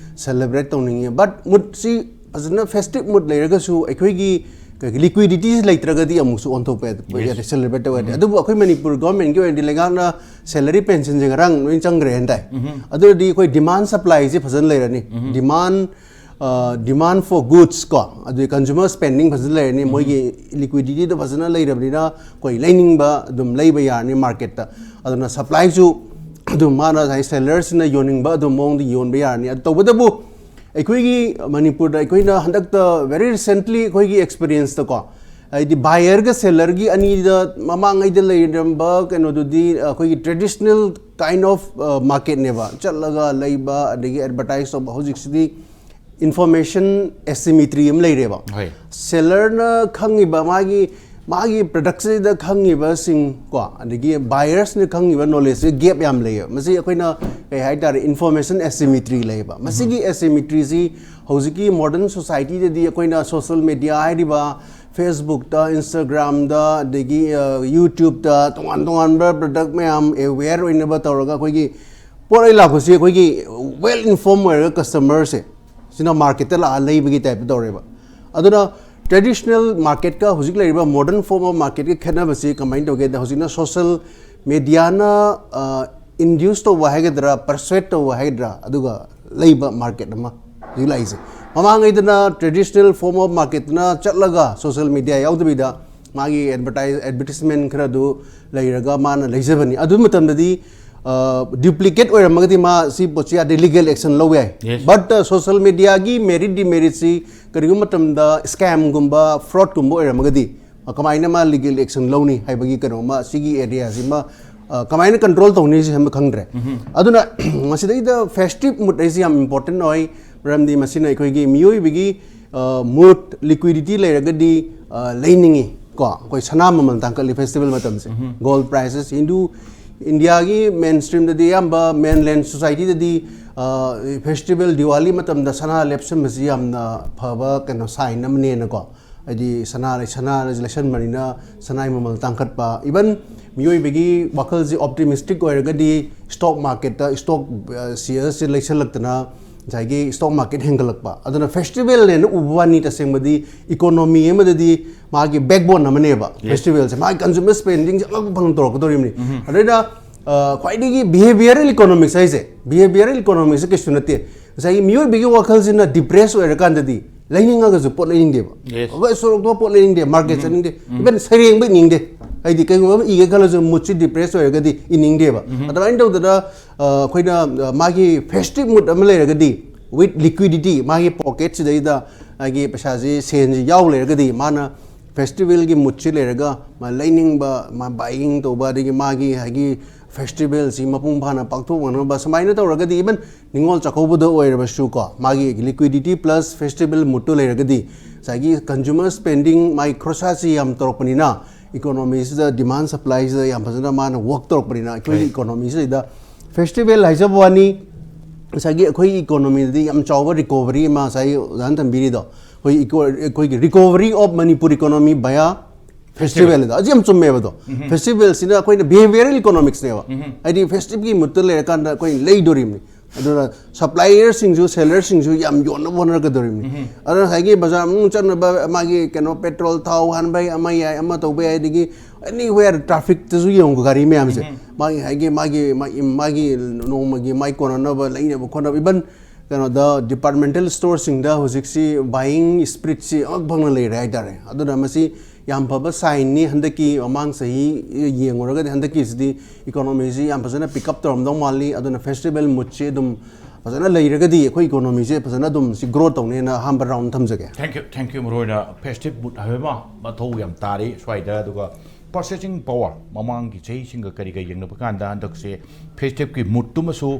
ꯁꯦꯂꯦꯕ꯭ꯔꯦꯠ ꯇꯧꯅꯤꯡꯉꯤ꯫ ꯕꯠ ꯃꯨꯠꯁꯤ ꯐꯖꯅ ꯐꯦꯁꯇꯤꯚ ꯃꯨꯠ ꯂꯩꯔꯒꯁꯨ ꯑꯩꯈꯣꯏꯒꯤ ꯂꯤꯀ꯭ꯋꯤꯗꯤꯇꯤ ꯂꯩꯇ꯭ꯔꯒꯗꯤ ꯑꯃꯨꯛꯁꯨ ꯑꯣꯟꯊꯣꯛꯄ ꯌꯥꯗꯦ, ꯁꯦꯂꯦꯕ꯭ꯔꯦꯠ ꯇꯧꯕ ꯌꯥꯗꯦ꯫ ꯑꯗꯨꯕꯨ ꯑꯩꯈꯣꯏ ꯃꯅꯤꯄꯨꯔ ꯒꯣꯔꯃꯦꯟꯒꯤ ꯑꯣꯏꯅꯗꯤ ꯂꯩꯉꯥꯛꯅ ꯁꯦꯂꯔꯤ ꯄꯦꯟꯁꯟꯁꯦ ꯉꯔꯥꯡ ꯂꯣꯏ ꯆꯪꯈ꯭ꯔꯦ ꯍꯥꯏꯅ ꯇꯥꯏ꯫ ꯑꯗꯨ ꯑꯣꯏꯔꯗꯤ ꯑꯩꯈꯣꯏ ꯗꯤꯃꯥꯟ ꯁꯄ꯭ꯂꯥꯏꯁꯦ ꯐꯖꯅ ꯂꯩꯔꯅꯤ꯫ ꯗꯤꯃꯥꯟ ꯗꯤꯃꯥꯟ ꯐꯣꯔ ꯒꯨꯗꯁ ꯀꯣ, ꯑꯗꯨꯗꯤ ꯀꯟꯖꯨꯃꯔ ꯁ꯭ꯄꯦꯟꯗꯤꯡ ꯐꯖꯅ ꯂꯩꯔꯅꯤ, ꯃꯣꯏꯒꯤ ꯂꯤꯀ꯭ꯋꯤꯗꯤꯇꯤꯗꯣ ꯐꯖꯅ ꯂꯩꯔꯕꯅꯤꯅ ꯑꯩꯈꯣꯏ ꯂꯩꯅꯤꯡꯕ ꯑꯗꯨꯝ ꯂꯩꯕ ꯌꯥꯔꯅꯤ ꯃꯥꯔꯀꯦꯠꯇ꯫ ꯑꯗꯨꯅ ꯁꯄ꯭ꯂꯥꯏꯁꯨ ꯑꯗꯨꯝ ꯃꯥꯅ ꯉꯁꯥꯏ ꯁꯦꯂꯔꯁꯤꯅ ꯌꯣꯟꯅꯤꯡꯕ ꯑꯗꯨꯝ ꯃꯑꯣꯡꯗ ꯌꯣꯟꯕ ꯌꯥꯔꯅꯤ꯫ ꯑꯗꯨ ꯇꯧꯕꯇꯕꯨ ꯑꯩꯈꯣꯏꯒꯤ ꯃꯅꯤꯄꯨꯔꯗ ꯑꯩꯈꯣꯏꯅ ꯍꯟꯗꯛꯇ very recently ꯑꯩꯈꯣꯏꯒꯤ ꯑꯦꯛꯁꯄꯤꯔꯤꯌꯦꯟꯁꯇꯀꯣ, ꯍꯥꯏꯗꯤ ꯕꯥꯌꯔꯒ ꯁꯦꯂꯔꯒꯤ ꯑꯅꯤꯗ ꯃꯃꯥꯡꯉꯩꯗ ꯂꯩꯔꯝꯕ ꯀꯩꯅꯣꯗꯨꯗꯤ ꯑꯩꯈꯣꯏꯒꯤ traditional kind of marketꯅꯦꯕ, ꯆꯠꯂꯒ ꯂꯩꯕ ꯑꯗꯒꯤ ꯑꯦꯗꯚꯔꯇꯥꯏꯁ ꯇꯧꯕ꯫ ꯍꯧꯖꯤꯛꯁꯤꯗꯤ ꯏꯟꯐꯣꯔꯃꯦꯁꯟ ꯑꯦꯁꯤꯃꯤꯇ꯭ꯔꯤ ꯑꯃ ꯂꯩꯔꯦꯕ꯫ ꯍꯣꯏ꯫ ꯁꯦꯂꯔꯅ ꯈꯪꯉꯤꯕ ꯃꯥꯒꯤ ꯃꯥꯒꯤ ꯄ꯭ꯔꯗꯛꯁꯤꯗ ꯈꯪꯉꯤꯕꯁꯤꯡ ꯀꯣ, ꯑꯗꯒꯤ ꯕꯥꯌꯔꯁꯅ ꯈꯪꯉꯤꯕ ꯅꯣꯂꯦꯖꯁꯦ ꯒꯦꯞ ꯌꯥꯝ ꯂꯩꯌꯦꯕ꯫ ꯃꯁꯤ ꯑꯩꯈꯣꯏꯅ ꯀꯩ ꯍꯥꯏꯇꯥꯔꯦ, ꯏꯟꯐꯣꯔꯃꯦꯁꯟ ꯑꯦꯁꯤꯃꯤꯇ꯭ꯔꯤ ꯂꯩꯌꯦꯕ꯫ ꯃꯁꯤꯒꯤ ꯑꯦꯁꯤꯃꯤꯇ꯭ꯔꯤꯁꯤ ꯍꯧꯖꯤꯛꯀꯤ ꯃꯣꯗꯔꯟ ꯁꯣꯁꯥꯏꯇꯤꯗꯗꯤ ꯑꯩꯈꯣꯏꯅ ꯁꯣꯁꯤꯌꯦꯜ ꯃꯦꯗꯤꯌꯥ ꯍꯥꯏꯔꯤꯕ, ꯐꯦꯁꯕꯨꯛꯇ, ꯏꯟꯁꯇꯥꯒ꯭ꯔꯥꯝꯗ, ꯑꯗꯒꯤ ꯌꯨꯇ꯭ꯌꯨꯕꯇ ꯇꯣꯉꯥꯟ ꯇꯣꯉꯥꯟꯕ ꯄ꯭ꯔꯗꯛ ꯃꯌꯥꯝ ꯑꯦꯋꯦꯌꯔ ꯑꯣꯏꯅꯕ ꯇꯧꯔꯒ ꯑꯩꯈꯣꯏꯒꯤ ꯄꯣꯠ ꯂꯩ ꯂꯥꯛꯄꯁꯤ ꯑꯩꯈꯣꯏꯒꯤ ꯋꯦꯜ ꯏꯟꯐꯣꯔꯝ ꯑꯣꯏꯔꯒ ꯀꯁꯇꯃꯔꯁꯦ ꯁꯤꯅ ꯃꯥꯔꯀꯦꯠꯇ ꯂꯥꯛꯑ ꯂꯩꯕꯒꯤ ꯇꯥꯏꯞꯇ ꯇꯧꯔꯦꯕ꯫ ꯑꯗꯨꯅ ꯇ꯭ꯔꯦꯗꯤꯁꯅꯦꯜ ꯃꯥꯔꯀꯦꯠꯀ ꯍꯧꯖꯤꯛ ꯂꯩꯔꯤꯕ ꯃꯣꯗꯔꯟ ꯐꯣꯔꯝ ꯑꯣꯐ ꯃꯥꯔꯀꯦꯠꯀꯤ ꯈꯦꯠꯅꯕꯁꯤ ꯀꯃꯥꯏꯅ ꯇꯧꯒꯦꯗ, ꯍꯧꯖꯤꯛꯅ ꯁꯣꯁꯤꯌꯦꯜ ꯃꯦꯗꯤꯌꯥꯅ ꯏꯟꯗ꯭ꯌꯨꯁ ꯇꯧꯕ ꯍꯥꯏꯒꯗ꯭ꯔꯥ, ꯄꯔꯁꯨꯋꯦꯠ ꯇꯧꯕ ꯍꯥꯏꯒꯗ꯭ꯔꯥ, ꯑꯗꯨꯒ ꯂꯩꯕ ꯃꯥꯔꯀꯦꯠ ꯑꯃ ꯍꯧꯖꯤꯛ ꯂꯥꯛꯏꯁꯦ꯫ ꯃꯃꯥꯡꯉꯩꯗꯅ ꯇ꯭ꯔꯦꯗꯤꯁꯅꯦꯜ ꯐꯣꯔꯝ ꯑꯣꯐ ꯃꯥꯔꯀꯦꯠꯇꯅ ꯆꯠꯂꯒ ꯁꯣꯁꯤꯌꯦꯜ ꯃꯦꯗꯤꯌꯥ ꯌꯥꯎꯗꯕꯤꯗ ꯃꯥꯒꯤ ꯑꯦꯗꯚꯔꯇꯥꯏꯁ ꯑꯦꯗꯚꯔꯇꯤꯁꯃꯦꯟ ꯈꯔ ꯑꯗꯨ ꯂꯩꯔꯒ ꯃꯥꯅ ꯂꯩꯖꯕꯅꯤ꯫ ꯑꯗꯨ ꯃꯇꯝꯗꯗꯤ ꯗ꯭ꯌꯨꯄ꯭ꯂꯤꯀꯦꯠ ꯑꯣꯏꯔꯝꯃꯒꯗꯤ ꯃꯥ ꯁꯤ ꯄꯣꯠꯁꯤ ꯌꯥꯗꯦ, ꯂꯤꯒꯦꯜ ꯑꯦꯛꯁꯟ ꯂꯧꯕ ꯌꯥꯏ꯫ Yes. ꯕꯠ ꯁꯣꯁꯤꯌꯦꯜ ꯃꯦꯗꯤꯌꯥꯒꯤ ꯃꯦꯔꯤꯠ ꯗꯤꯃꯦꯔꯤꯠꯁꯤ ꯀꯔꯤꯒꯨꯝꯕ ꯃꯇꯝꯗ ꯁ꯭ꯀꯦꯝꯒꯨꯝꯕ ꯐ꯭ꯔꯣꯗꯀꯨꯝꯕ ꯑꯣꯏꯔꯝꯃꯒꯗꯤ ꯀꯃꯥꯏꯅ ꯃꯥ ꯂꯤꯒꯦꯜ ꯑꯦꯛꯁꯟ ꯂꯧꯅꯤ ꯍꯥꯏꯕꯒꯤ ꯀꯩꯅꯣꯃ, ꯁꯤꯒꯤ ꯑꯦꯔꯤꯌꯥꯁꯤꯃ ꯀꯃꯥꯏꯅ ꯀꯟꯇ꯭ꯔꯣꯜ ꯇꯧꯅꯤ ꯁꯤ ꯑꯃ ꯈꯪꯗ꯭ꯔꯦ꯫ ꯑꯗꯨꯅ ꯃꯁꯤꯗꯩꯗ ꯐꯦꯁꯇꯤꯚ ꯃꯨꯗ ꯍꯥꯏꯁꯤ ꯌꯥꯝ ꯏꯝꯄꯣꯔꯇꯦꯟ ꯑꯣꯏ꯫ ꯃꯔꯝꯗꯤ ꯃꯁꯤꯅ ꯑꯩꯈꯣꯏꯒꯤ ꯃꯤꯑꯣꯏꯕꯒꯤ ꯃꯨꯗ, ꯂꯤꯀ꯭ꯋꯤꯗꯤꯇꯤ ꯂꯩꯔꯒꯗꯤ ꯂꯩꯅꯤꯡꯉꯤ ꯀꯣ꯫ ꯑꯩꯈꯣꯏ ꯁꯅꯥ ꯃꯃꯜ ꯇꯥꯡꯈꯠꯂꯤ ꯐꯦꯁꯇꯤꯚꯦꯜ ꯃꯇꯝꯁꯦ꯫ ꯒꯣꯜ ꯄ꯭ꯔꯥꯏꯁꯦꯁ, ꯍꯤꯟꯗꯨ ꯏꯟꯗꯤꯌꯥꯒꯤ ꯃꯦꯟ ꯁ꯭ꯇ꯭ꯔꯤꯝꯗꯗꯤ, ꯑꯌꯥꯝꯕ ꯃꯦꯟꯂꯦꯟ ꯁꯣꯁꯥꯏꯇꯤꯗꯗꯤ ꯐꯦꯁꯇꯤꯚꯦꯜ ꯗꯤꯋꯥꯂꯤ ꯃꯇꯝꯗ ꯁꯅꯥ ꯂꯦꯞꯁꯟꯕꯁꯤ ꯌꯥꯝꯅ ꯐꯕ ꯀꯩꯅꯣ ꯁꯥꯏꯟ ꯑꯃꯅꯦꯅꯀꯣ꯫ ꯍꯥꯏꯗꯤ ꯁꯅꯥ ꯂꯩ-, ꯁꯅꯥ ꯂꯩꯁꯟꯕꯅꯤꯅ ꯁꯅꯥꯒꯤ ꯃꯃꯜ ꯇꯥꯡꯈꯠꯄ꯫ ꯏꯚꯟ ꯃꯤꯑꯣꯏꯕꯒꯤ ꯋꯥꯈꯜꯁꯤ ꯑꯣꯞꯇꯤꯃꯤꯁꯇꯤꯛ ꯑꯣꯏꯔꯒꯗꯤ ꯁ꯭ꯇꯣꯛ ꯃꯥꯔꯀꯦꯠꯇ ꯁ꯭ꯇꯣꯛ ꯁꯤꯌꯔꯁꯤ ꯂꯩꯁꯜꯂꯛꯇꯅ ꯉꯁꯥꯏꯒꯤ ꯁ꯭ꯇꯣꯛ ꯃꯥꯔꯀꯦꯠ ꯍꯦꯟꯒꯠꯂꯛꯄ꯫ ꯑꯗꯨꯅ ꯐꯦꯁꯇꯤꯚꯦꯜꯅꯦꯅ ꯎꯕ ꯋꯥꯅꯤ, ꯇꯁꯦꯡꯕꯗꯤ ꯏꯀꯣꯅꯣꯃꯤ ꯑꯃꯗꯗꯤ ꯃꯥꯒꯤ ꯕꯦꯛꯕꯣꯟ ꯑꯃꯅꯦꯕ꯫ ꯐꯦꯁꯇꯤꯚꯦꯜꯁꯦ ꯃꯥꯒꯤ ꯀꯟꯖꯨꯃꯔ ꯁ꯭ꯄꯦꯟꯗꯤꯡꯁꯦ ꯑꯉꯛꯄ ꯐꯪ ꯇꯧꯔꯛꯀꯗꯧꯔꯤꯕꯅꯤ꯫ ꯑꯗꯨꯅ ꯈ꯭ꯋꯥꯏꯗꯒꯤ ꯕꯤꯍꯦꯕꯤꯌꯔꯦꯜ ꯏꯀꯣꯅꯣꯃꯤꯛꯁ ꯍꯥꯏꯁꯦ, ꯕꯤꯍꯦꯕꯤꯌꯔꯦꯜ ꯏꯀꯣꯅꯣꯃꯤꯛꯁꯁꯦ ꯀꯩꯁꯨ ꯅꯠꯇꯦ꯫ ꯉꯁꯥꯏꯒꯤ ꯃꯤꯑꯣꯏꯕꯒꯤ ꯋꯥꯈꯜꯁꯤꯅ ꯗꯤꯄ꯭ꯔꯦꯁ ꯑꯣꯏꯔꯀꯥꯟꯗꯗꯤ ꯂꯩꯅꯤꯡꯉꯒꯁꯨ ꯄꯣꯠ ꯂꯩꯅꯤꯡꯗꯦꯕ꯫ Yes. ꯑꯩꯈꯣꯏ ꯁꯣꯔꯣꯛꯇ ꯄꯣꯠ ꯂꯩꯅꯤꯡꯗꯦ, ꯃꯥꯔꯀꯦꯠ ꯆꯠꯅꯤꯡꯗꯦ, ꯏꯚꯟ ꯁꯩꯔꯦꯡꯕ ꯏꯅꯤꯡꯗꯦ꯫ ꯍꯥꯏꯗꯤ ꯀꯩꯒꯨꯝꯕ ꯑꯃ ꯏꯒꯦ ꯈꯜꯂꯁꯨ ꯃꯨꯠꯁꯤ ꯗꯤꯄ꯭ꯔꯦꯁ ꯑꯣꯏꯔꯒꯗꯤ ꯏꯅꯤꯡꯗꯦꯕ꯫ ꯑꯗꯨꯃꯥꯏꯅ ꯇꯧꯗꯅ ꯑ, ꯑꯩꯈꯣꯏꯅ ꯑ, ꯃꯥꯒꯤ ꯐꯦꯁꯇꯤꯚ ꯃꯨꯗ ꯑꯃ ꯂꯩꯔꯒꯗꯤ with liquidity, ꯃꯥꯒꯤ ꯄꯣꯀꯦꯠꯁꯤꯗꯩꯗ ꯃꯥꯒꯤ ꯄꯩꯁꯥꯁꯤ, ꯁꯦꯟꯁꯤ ꯌꯥꯎ ꯂꯩꯔꯒꯗꯤ, ꯃꯥꯅ ꯐꯦꯁꯇꯤꯚꯦꯜꯒꯤ ꯃꯨꯠꯁꯤ ꯂꯩꯔꯒ ꯃꯥ ꯂꯩꯅꯤꯡꯕ, ꯃꯥ ꯕꯥꯏꯌꯤꯡ ꯇꯧꯕ, ꯑꯗꯒꯤ ꯃꯥꯒꯤ ꯍꯥꯏꯒꯤ ꯐꯦꯁꯇꯤꯚꯦꯜꯁꯤ ꯃꯄꯨꯡ ꯐꯥꯅ ꯄꯥꯡꯊꯣꯛꯅꯅꯕ ꯁꯨꯃꯥꯏꯅ ꯇꯧꯔꯒꯗꯤ, ꯏꯚꯟ ꯅꯤꯉꯣꯜ ꯆꯥꯛꯀꯧꯕꯗ ꯑꯣꯏꯔꯕꯁꯨ ꯀꯣ, ꯃꯥꯒꯤ ꯂꯤꯀ꯭ꯋꯤꯗꯤꯇꯤ ꯄ꯭ꯂꯁ ꯐꯦꯁꯇꯤꯚꯦꯜ ꯃꯨꯠꯇꯨ ꯂꯩꯔꯒꯗꯤ, ꯉꯁꯥꯏꯒꯤ ꯀꯟꯖꯨꯃꯔ ꯁ꯭ꯄꯦꯟꯗꯤꯡ, ꯃꯥꯒꯤ ꯈꯣꯔꯁꯥꯁꯤ ꯌꯥꯝ ꯇꯧꯔꯛꯄꯅꯤꯅ, ꯏꯀꯣꯅꯣꯃꯤꯁꯤꯗ, ꯗꯤꯃꯥꯟ ꯁꯄ꯭ꯂꯥꯏꯁꯤꯗ ꯌꯥꯝ ꯐꯖꯅ ꯃꯥꯅ ꯋꯔꯛ ꯇꯧꯔꯛꯄꯅꯤꯅ, ꯑꯩꯈꯣꯏꯒꯤ ꯏꯀꯣꯅꯣꯃꯤꯁꯤꯗ ꯐꯦꯁꯇꯤꯚꯦꯜ ꯍꯥꯏꯖꯕ ꯋꯥꯅꯤ, ꯉꯁꯥꯏꯒꯤ ꯑꯩꯈꯣꯏꯒꯤ ꯏꯀꯣꯅꯣꯃꯤꯗꯗꯤ ꯌꯥꯝ ꯆꯥꯎꯕ ꯔꯤꯀꯣꯚꯔꯤ ꯑꯃ ꯉꯁꯥꯏ ꯑꯣꯖꯥꯅ ꯊꯝꯕꯤꯔꯤꯗꯣ, ꯑꯩꯈꯣꯏ ꯏꯀꯣ-, ꯑꯩꯈꯣꯏꯒꯤ recovery of Manipur economy via festival ꯗ, ꯑꯁꯤ ꯌꯥꯝ ꯆꯨꯝꯃꯦꯕ ꯑꯗꯣ꯫ ꯐꯦꯁꯇꯤꯚꯦꯜꯁꯤꯅ ꯑꯩꯈꯣꯏꯅ behavioural economics ꯅꯦꯕ꯫ ꯍꯥꯏꯗꯤ ꯐꯦꯁꯇꯤꯚꯀꯤ ꯃꯨꯠꯇ ꯂꯩꯔꯀꯥꯟꯗ ꯑꯩꯈꯣꯏꯅ ꯂꯩꯗꯣꯔꯤꯕꯅꯤ꯫ ꯑꯗꯨꯅ ꯁꯄ꯭ꯂꯥꯏꯌꯔꯁꯤꯡꯁꯨ, ꯁꯦꯂꯔꯁꯤꯡꯁꯨ ꯌꯥꯝ ꯌꯣꯟꯅꯕ ꯍꯣꯠꯅꯔꯛꯀꯗꯧꯔꯤꯕꯅꯤ꯫ ꯑꯗꯨꯅ ꯉꯁꯥꯏꯒꯤ ꯕꯖꯥꯔ ꯃꯅꯨꯡ ꯆꯠꯅꯕ ꯃꯥꯒꯤ ꯀꯩꯅꯣ, ꯄꯦꯇ꯭ꯔꯣꯜ ꯊꯥꯎ ꯍꯥꯟꯕ ꯌꯥꯏ, ꯑꯃ ꯌꯥꯏ, ꯑꯃ ꯇꯧꯕ ꯌꯥꯏ, ꯑꯗꯒꯤ anywhere traffic ꯇꯁꯨ ꯌꯦꯡꯉꯨ, ꯒꯥꯔꯤ ꯃꯌꯥꯝꯁꯦ꯫ ꯃꯥꯒꯤ ꯍꯥꯏꯒꯤ ꯃꯥꯒꯤ, ꯃꯥꯒꯤ, ꯃꯥꯒꯤ ꯅꯣꯡꯃꯒꯤ ꯃꯥꯏ ꯀꯣꯟꯅꯅꯕ ꯂꯩꯅꯕ ꯈꯣꯠꯅꯕ, even ꯀꯩꯅꯣꯗ, ꯗꯤꯄꯥꯔꯠꯃꯦꯟꯇꯦꯜ ꯁ꯭ꯇꯣꯔꯁꯤꯡꯗ ꯍꯧꯖꯤꯛꯁꯤ buying spree ꯁꯤ ꯑꯃ ꯐꯪꯅ ꯂꯩꯔꯦ ꯍꯥꯏꯇꯥꯔꯦ꯫ ꯑꯗꯨꯅ ꯃꯁꯤ ꯌꯥꯝ ꯐꯕ ꯁꯥꯏꯟꯅꯤ꯫ ꯍꯟꯗꯛꯀꯤ ꯃꯃꯥꯡ ꯆꯍꯤ ꯌꯦꯡꯉꯨꯔꯒꯗꯤ ꯍꯟꯗꯛꯀꯤꯁꯤꯗꯤ ꯏꯀꯣꯅꯣꯃꯤꯁꯤ ꯌꯥꯝ ꯐꯖꯅ ꯄꯤꯛ ꯑꯞ ꯇꯧꯔꯝꯗꯧ ꯃꯥꯜꯂꯤ꯫ ꯑꯗꯨꯅ ꯐꯦꯁꯇꯤꯚꯦꯜ ꯃꯨꯠꯁꯤ ꯑꯗꯨꯝ ꯐꯖꯅ ꯂꯩꯔꯒꯗꯤ ꯑꯩꯈꯣꯏ ꯏꯀꯣꯅꯣꯃꯤꯁꯦ ꯐꯖꯅ ꯑꯗꯨꯝ ꯁꯤ ꯒ꯭ꯔꯣ ꯇꯧꯅꯦꯅ ꯑꯍꯥꯟꯕ ꯔꯥꯎꯟ ꯊꯝꯖꯒꯦ꯫ Thank you, thank you꯫ ꯃꯔꯨꯑꯣꯏꯅ ꯐꯦꯁꯇꯤꯚ ꯃꯨꯠ ꯍꯥꯏꯕ ꯑꯃ ꯃꯊꯧ ꯌꯥꯝ ꯇꯥꯔꯤ ꯁ꯭ꯋꯥꯏꯗ꯫ ꯑꯗꯨꯒ ꯄꯔꯆꯦꯁꯤꯡ ꯄꯋꯥꯔ, ꯃꯃꯥꯡꯒꯤ ꯆꯍꯤꯁꯤꯡꯒ ꯀꯔꯤꯒ ꯌꯦꯡꯅꯕ ꯀꯥꯟꯗ ꯍꯟꯗꯛꯁꯦ ꯐꯦꯁꯇꯤꯚꯀꯤ ꯃꯨꯠꯇꯨꯃꯁꯨ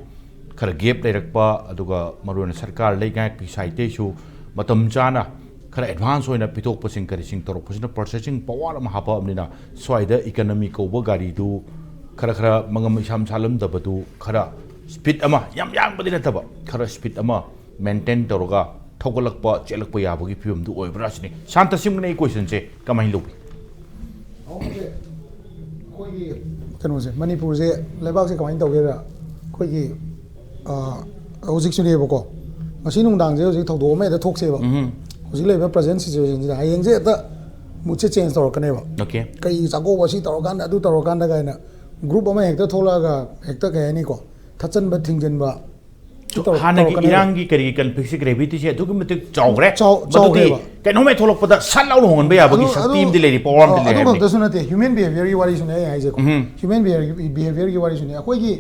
ꯈꯔ ꯒꯦꯞ ꯂꯩꯔꯛꯄ, ꯑꯗꯨꯒ ꯃꯔꯨꯑꯣꯏꯅ ꯁꯔꯀꯥꯔ ꯂꯩꯉꯥꯛꯀꯤ ꯁꯥꯏꯠꯇꯩꯁꯨ ꯃꯇꯝ ꯆꯥꯅ ꯈꯔ ꯑꯦꯗꯚꯥꯟꯁ ꯑꯣꯏꯅ ꯄꯤꯊꯣꯛꯄꯁꯤꯡ ꯀꯔꯤꯁꯤꯡ ꯇꯧꯔꯛꯄꯁꯤꯅ ꯄꯔꯆꯦꯁꯤꯡ ꯄꯋꯥꯔ ꯑꯃ ꯍꯥꯞꯄꯛꯑꯕꯅꯤꯅ, ꯁ꯭ꯋꯥꯏꯗ ꯏꯀꯅꯃꯤ ꯀꯧꯕ ꯒꯥꯔꯤꯗꯨ ꯈꯔ ꯈꯔ ꯃꯉꯝ ꯏꯁꯥꯝ ꯁꯥꯜꯂꯝꯗꯕꯗꯨ, ꯈꯔ ꯁ꯭ꯄꯤꯗ ꯑꯃ, ꯌꯥꯝ ꯌꯥꯡꯕꯗꯤ ꯅꯠꯇꯕ, ꯈꯔ ꯁ꯭ꯄꯤꯗ ꯑꯃ ꯃꯦꯟꯇꯦꯟ ꯇꯧꯔꯒ ꯊꯧꯒꯠꯂꯛꯄ, ꯆꯦꯜꯂꯛꯄ ꯌꯥꯕꯒꯤ ꯐꯤꯕꯝꯗꯨ ꯑꯣꯏꯕ꯭ꯔꯥ ꯁꯤꯅꯤ꯫ ꯁꯥꯟꯇ ꯁꯤꯡꯅ ꯑꯩ ꯀꯣꯏꯁꯟꯁꯦ ꯀꯃꯥꯏꯅ ꯂꯧꯕꯤ? ꯑꯩꯈꯣꯏꯒꯤ ꯀꯩꯅꯣꯁꯦ, ꯃꯅꯤꯄꯨꯔꯁꯦ, ꯂꯩꯕꯥꯛꯁꯦ ꯀꯃꯥꯏꯅ ꯇꯧꯒꯦꯗ, ꯑꯩꯈꯣꯏꯒꯤ, ꯑ, ꯍꯧꯖꯤꯛꯁꯨꯅꯦꯕꯀꯣ, ꯉꯁꯤ ꯅꯨꯡꯗꯥꯡꯁꯦ ꯍꯧꯖꯤꯛ ꯊꯧꯗꯣꯛ ꯑꯃ ꯍꯦꯛꯇ ꯊꯣꯛꯁꯦꯕ꯫ ꯍꯧꯖꯤꯛ ꯂꯩꯔꯤꯕ ꯄ꯭ꯔꯖꯦꯟ ꯁꯤꯆꯨꯋꯦꯁꯟꯁꯤꯗ ꯍꯌꯦꯡꯁꯦ ꯍꯦꯛꯇ ꯃꯨꯠꯁꯦ ꯆꯦꯟꯖ ꯇꯧꯔꯛꯀꯅꯦꯕ꯫ ꯑꯣꯀꯦ꯫ ꯀꯩ ꯆꯥꯛꯀꯧꯕ ꯁꯤ ꯇꯧꯔꯀꯥꯟꯗ, ꯑꯗꯨ ꯇꯧꯔꯀꯥꯟꯗ ꯀꯥꯏꯅ ꯒ꯭ꯔꯨꯞ ꯑꯃ ꯍꯦꯛꯇ ꯊꯣꯛꯂꯛꯑꯒ ꯍꯦꯛꯇ, ꯀꯩ ꯍꯥꯏꯅꯤꯀꯣ, ꯊꯠꯆꯟꯕ, ꯊꯤꯡꯖꯤꯟꯕ, ꯁꯤ ꯇꯧꯔꯛ-, ꯍꯥꯟꯅꯒꯤ ꯇꯧꯔꯛꯀꯅꯦꯕ꯫ ꯏꯔꯥꯡꯒꯤ ꯀꯔꯤꯒꯤ ꯀꯟꯐ꯭ꯂꯤꯛꯁꯤ, ꯒ꯭ꯔꯦꯚꯤꯇꯤꯁꯦ ꯑꯗꯨꯛꯀꯤ ꯃꯇꯤꯛ ꯆꯥꯎꯈ꯭ꯔꯦ꯫ ꯆꯥꯎ-, ꯃꯗꯨꯗꯤ ꯆꯥꯎꯈ꯭ꯔꯦꯕ꯫ ꯀꯩꯅꯣꯝ ꯍꯦꯛ ꯊꯣꯛꯂꯛꯄꯗ ꯁꯠ ꯂꯥꯎꯅ ꯍꯣꯡꯍꯟꯕ ꯌꯥꯕꯒꯤ ꯑꯗꯨ, ꯁꯛꯇꯤ ꯑꯗꯨ, ꯑꯃꯗꯤ ꯂꯩꯔꯤ, ꯄꯋꯥꯔ ꯑꯃꯗꯤ ꯑ, ꯂꯩꯔꯤ ꯑꯗꯨ ꯍꯥꯏꯕꯅꯤ꯫ ꯈꯛꯇꯁꯨ ꯅꯠꯇꯦ, ꯍ꯭ꯌꯨꯃꯦꯟ ꯕꯤꯍꯦꯕꯤꯌꯔꯒꯤ ꯋꯥꯔꯤꯁꯨꯅꯦ ꯑꯩ ꯍꯥꯏꯁꯦꯀꯣ꯫ ꯎꯝ꯫ ꯍ꯭ꯌꯨꯃꯦꯟ ꯕꯤꯍꯦꯕꯤꯌꯔꯒꯤ ꯋꯥꯔꯤꯁꯨꯅꯦ꯫ ꯑꯩꯈꯣꯏꯒꯤ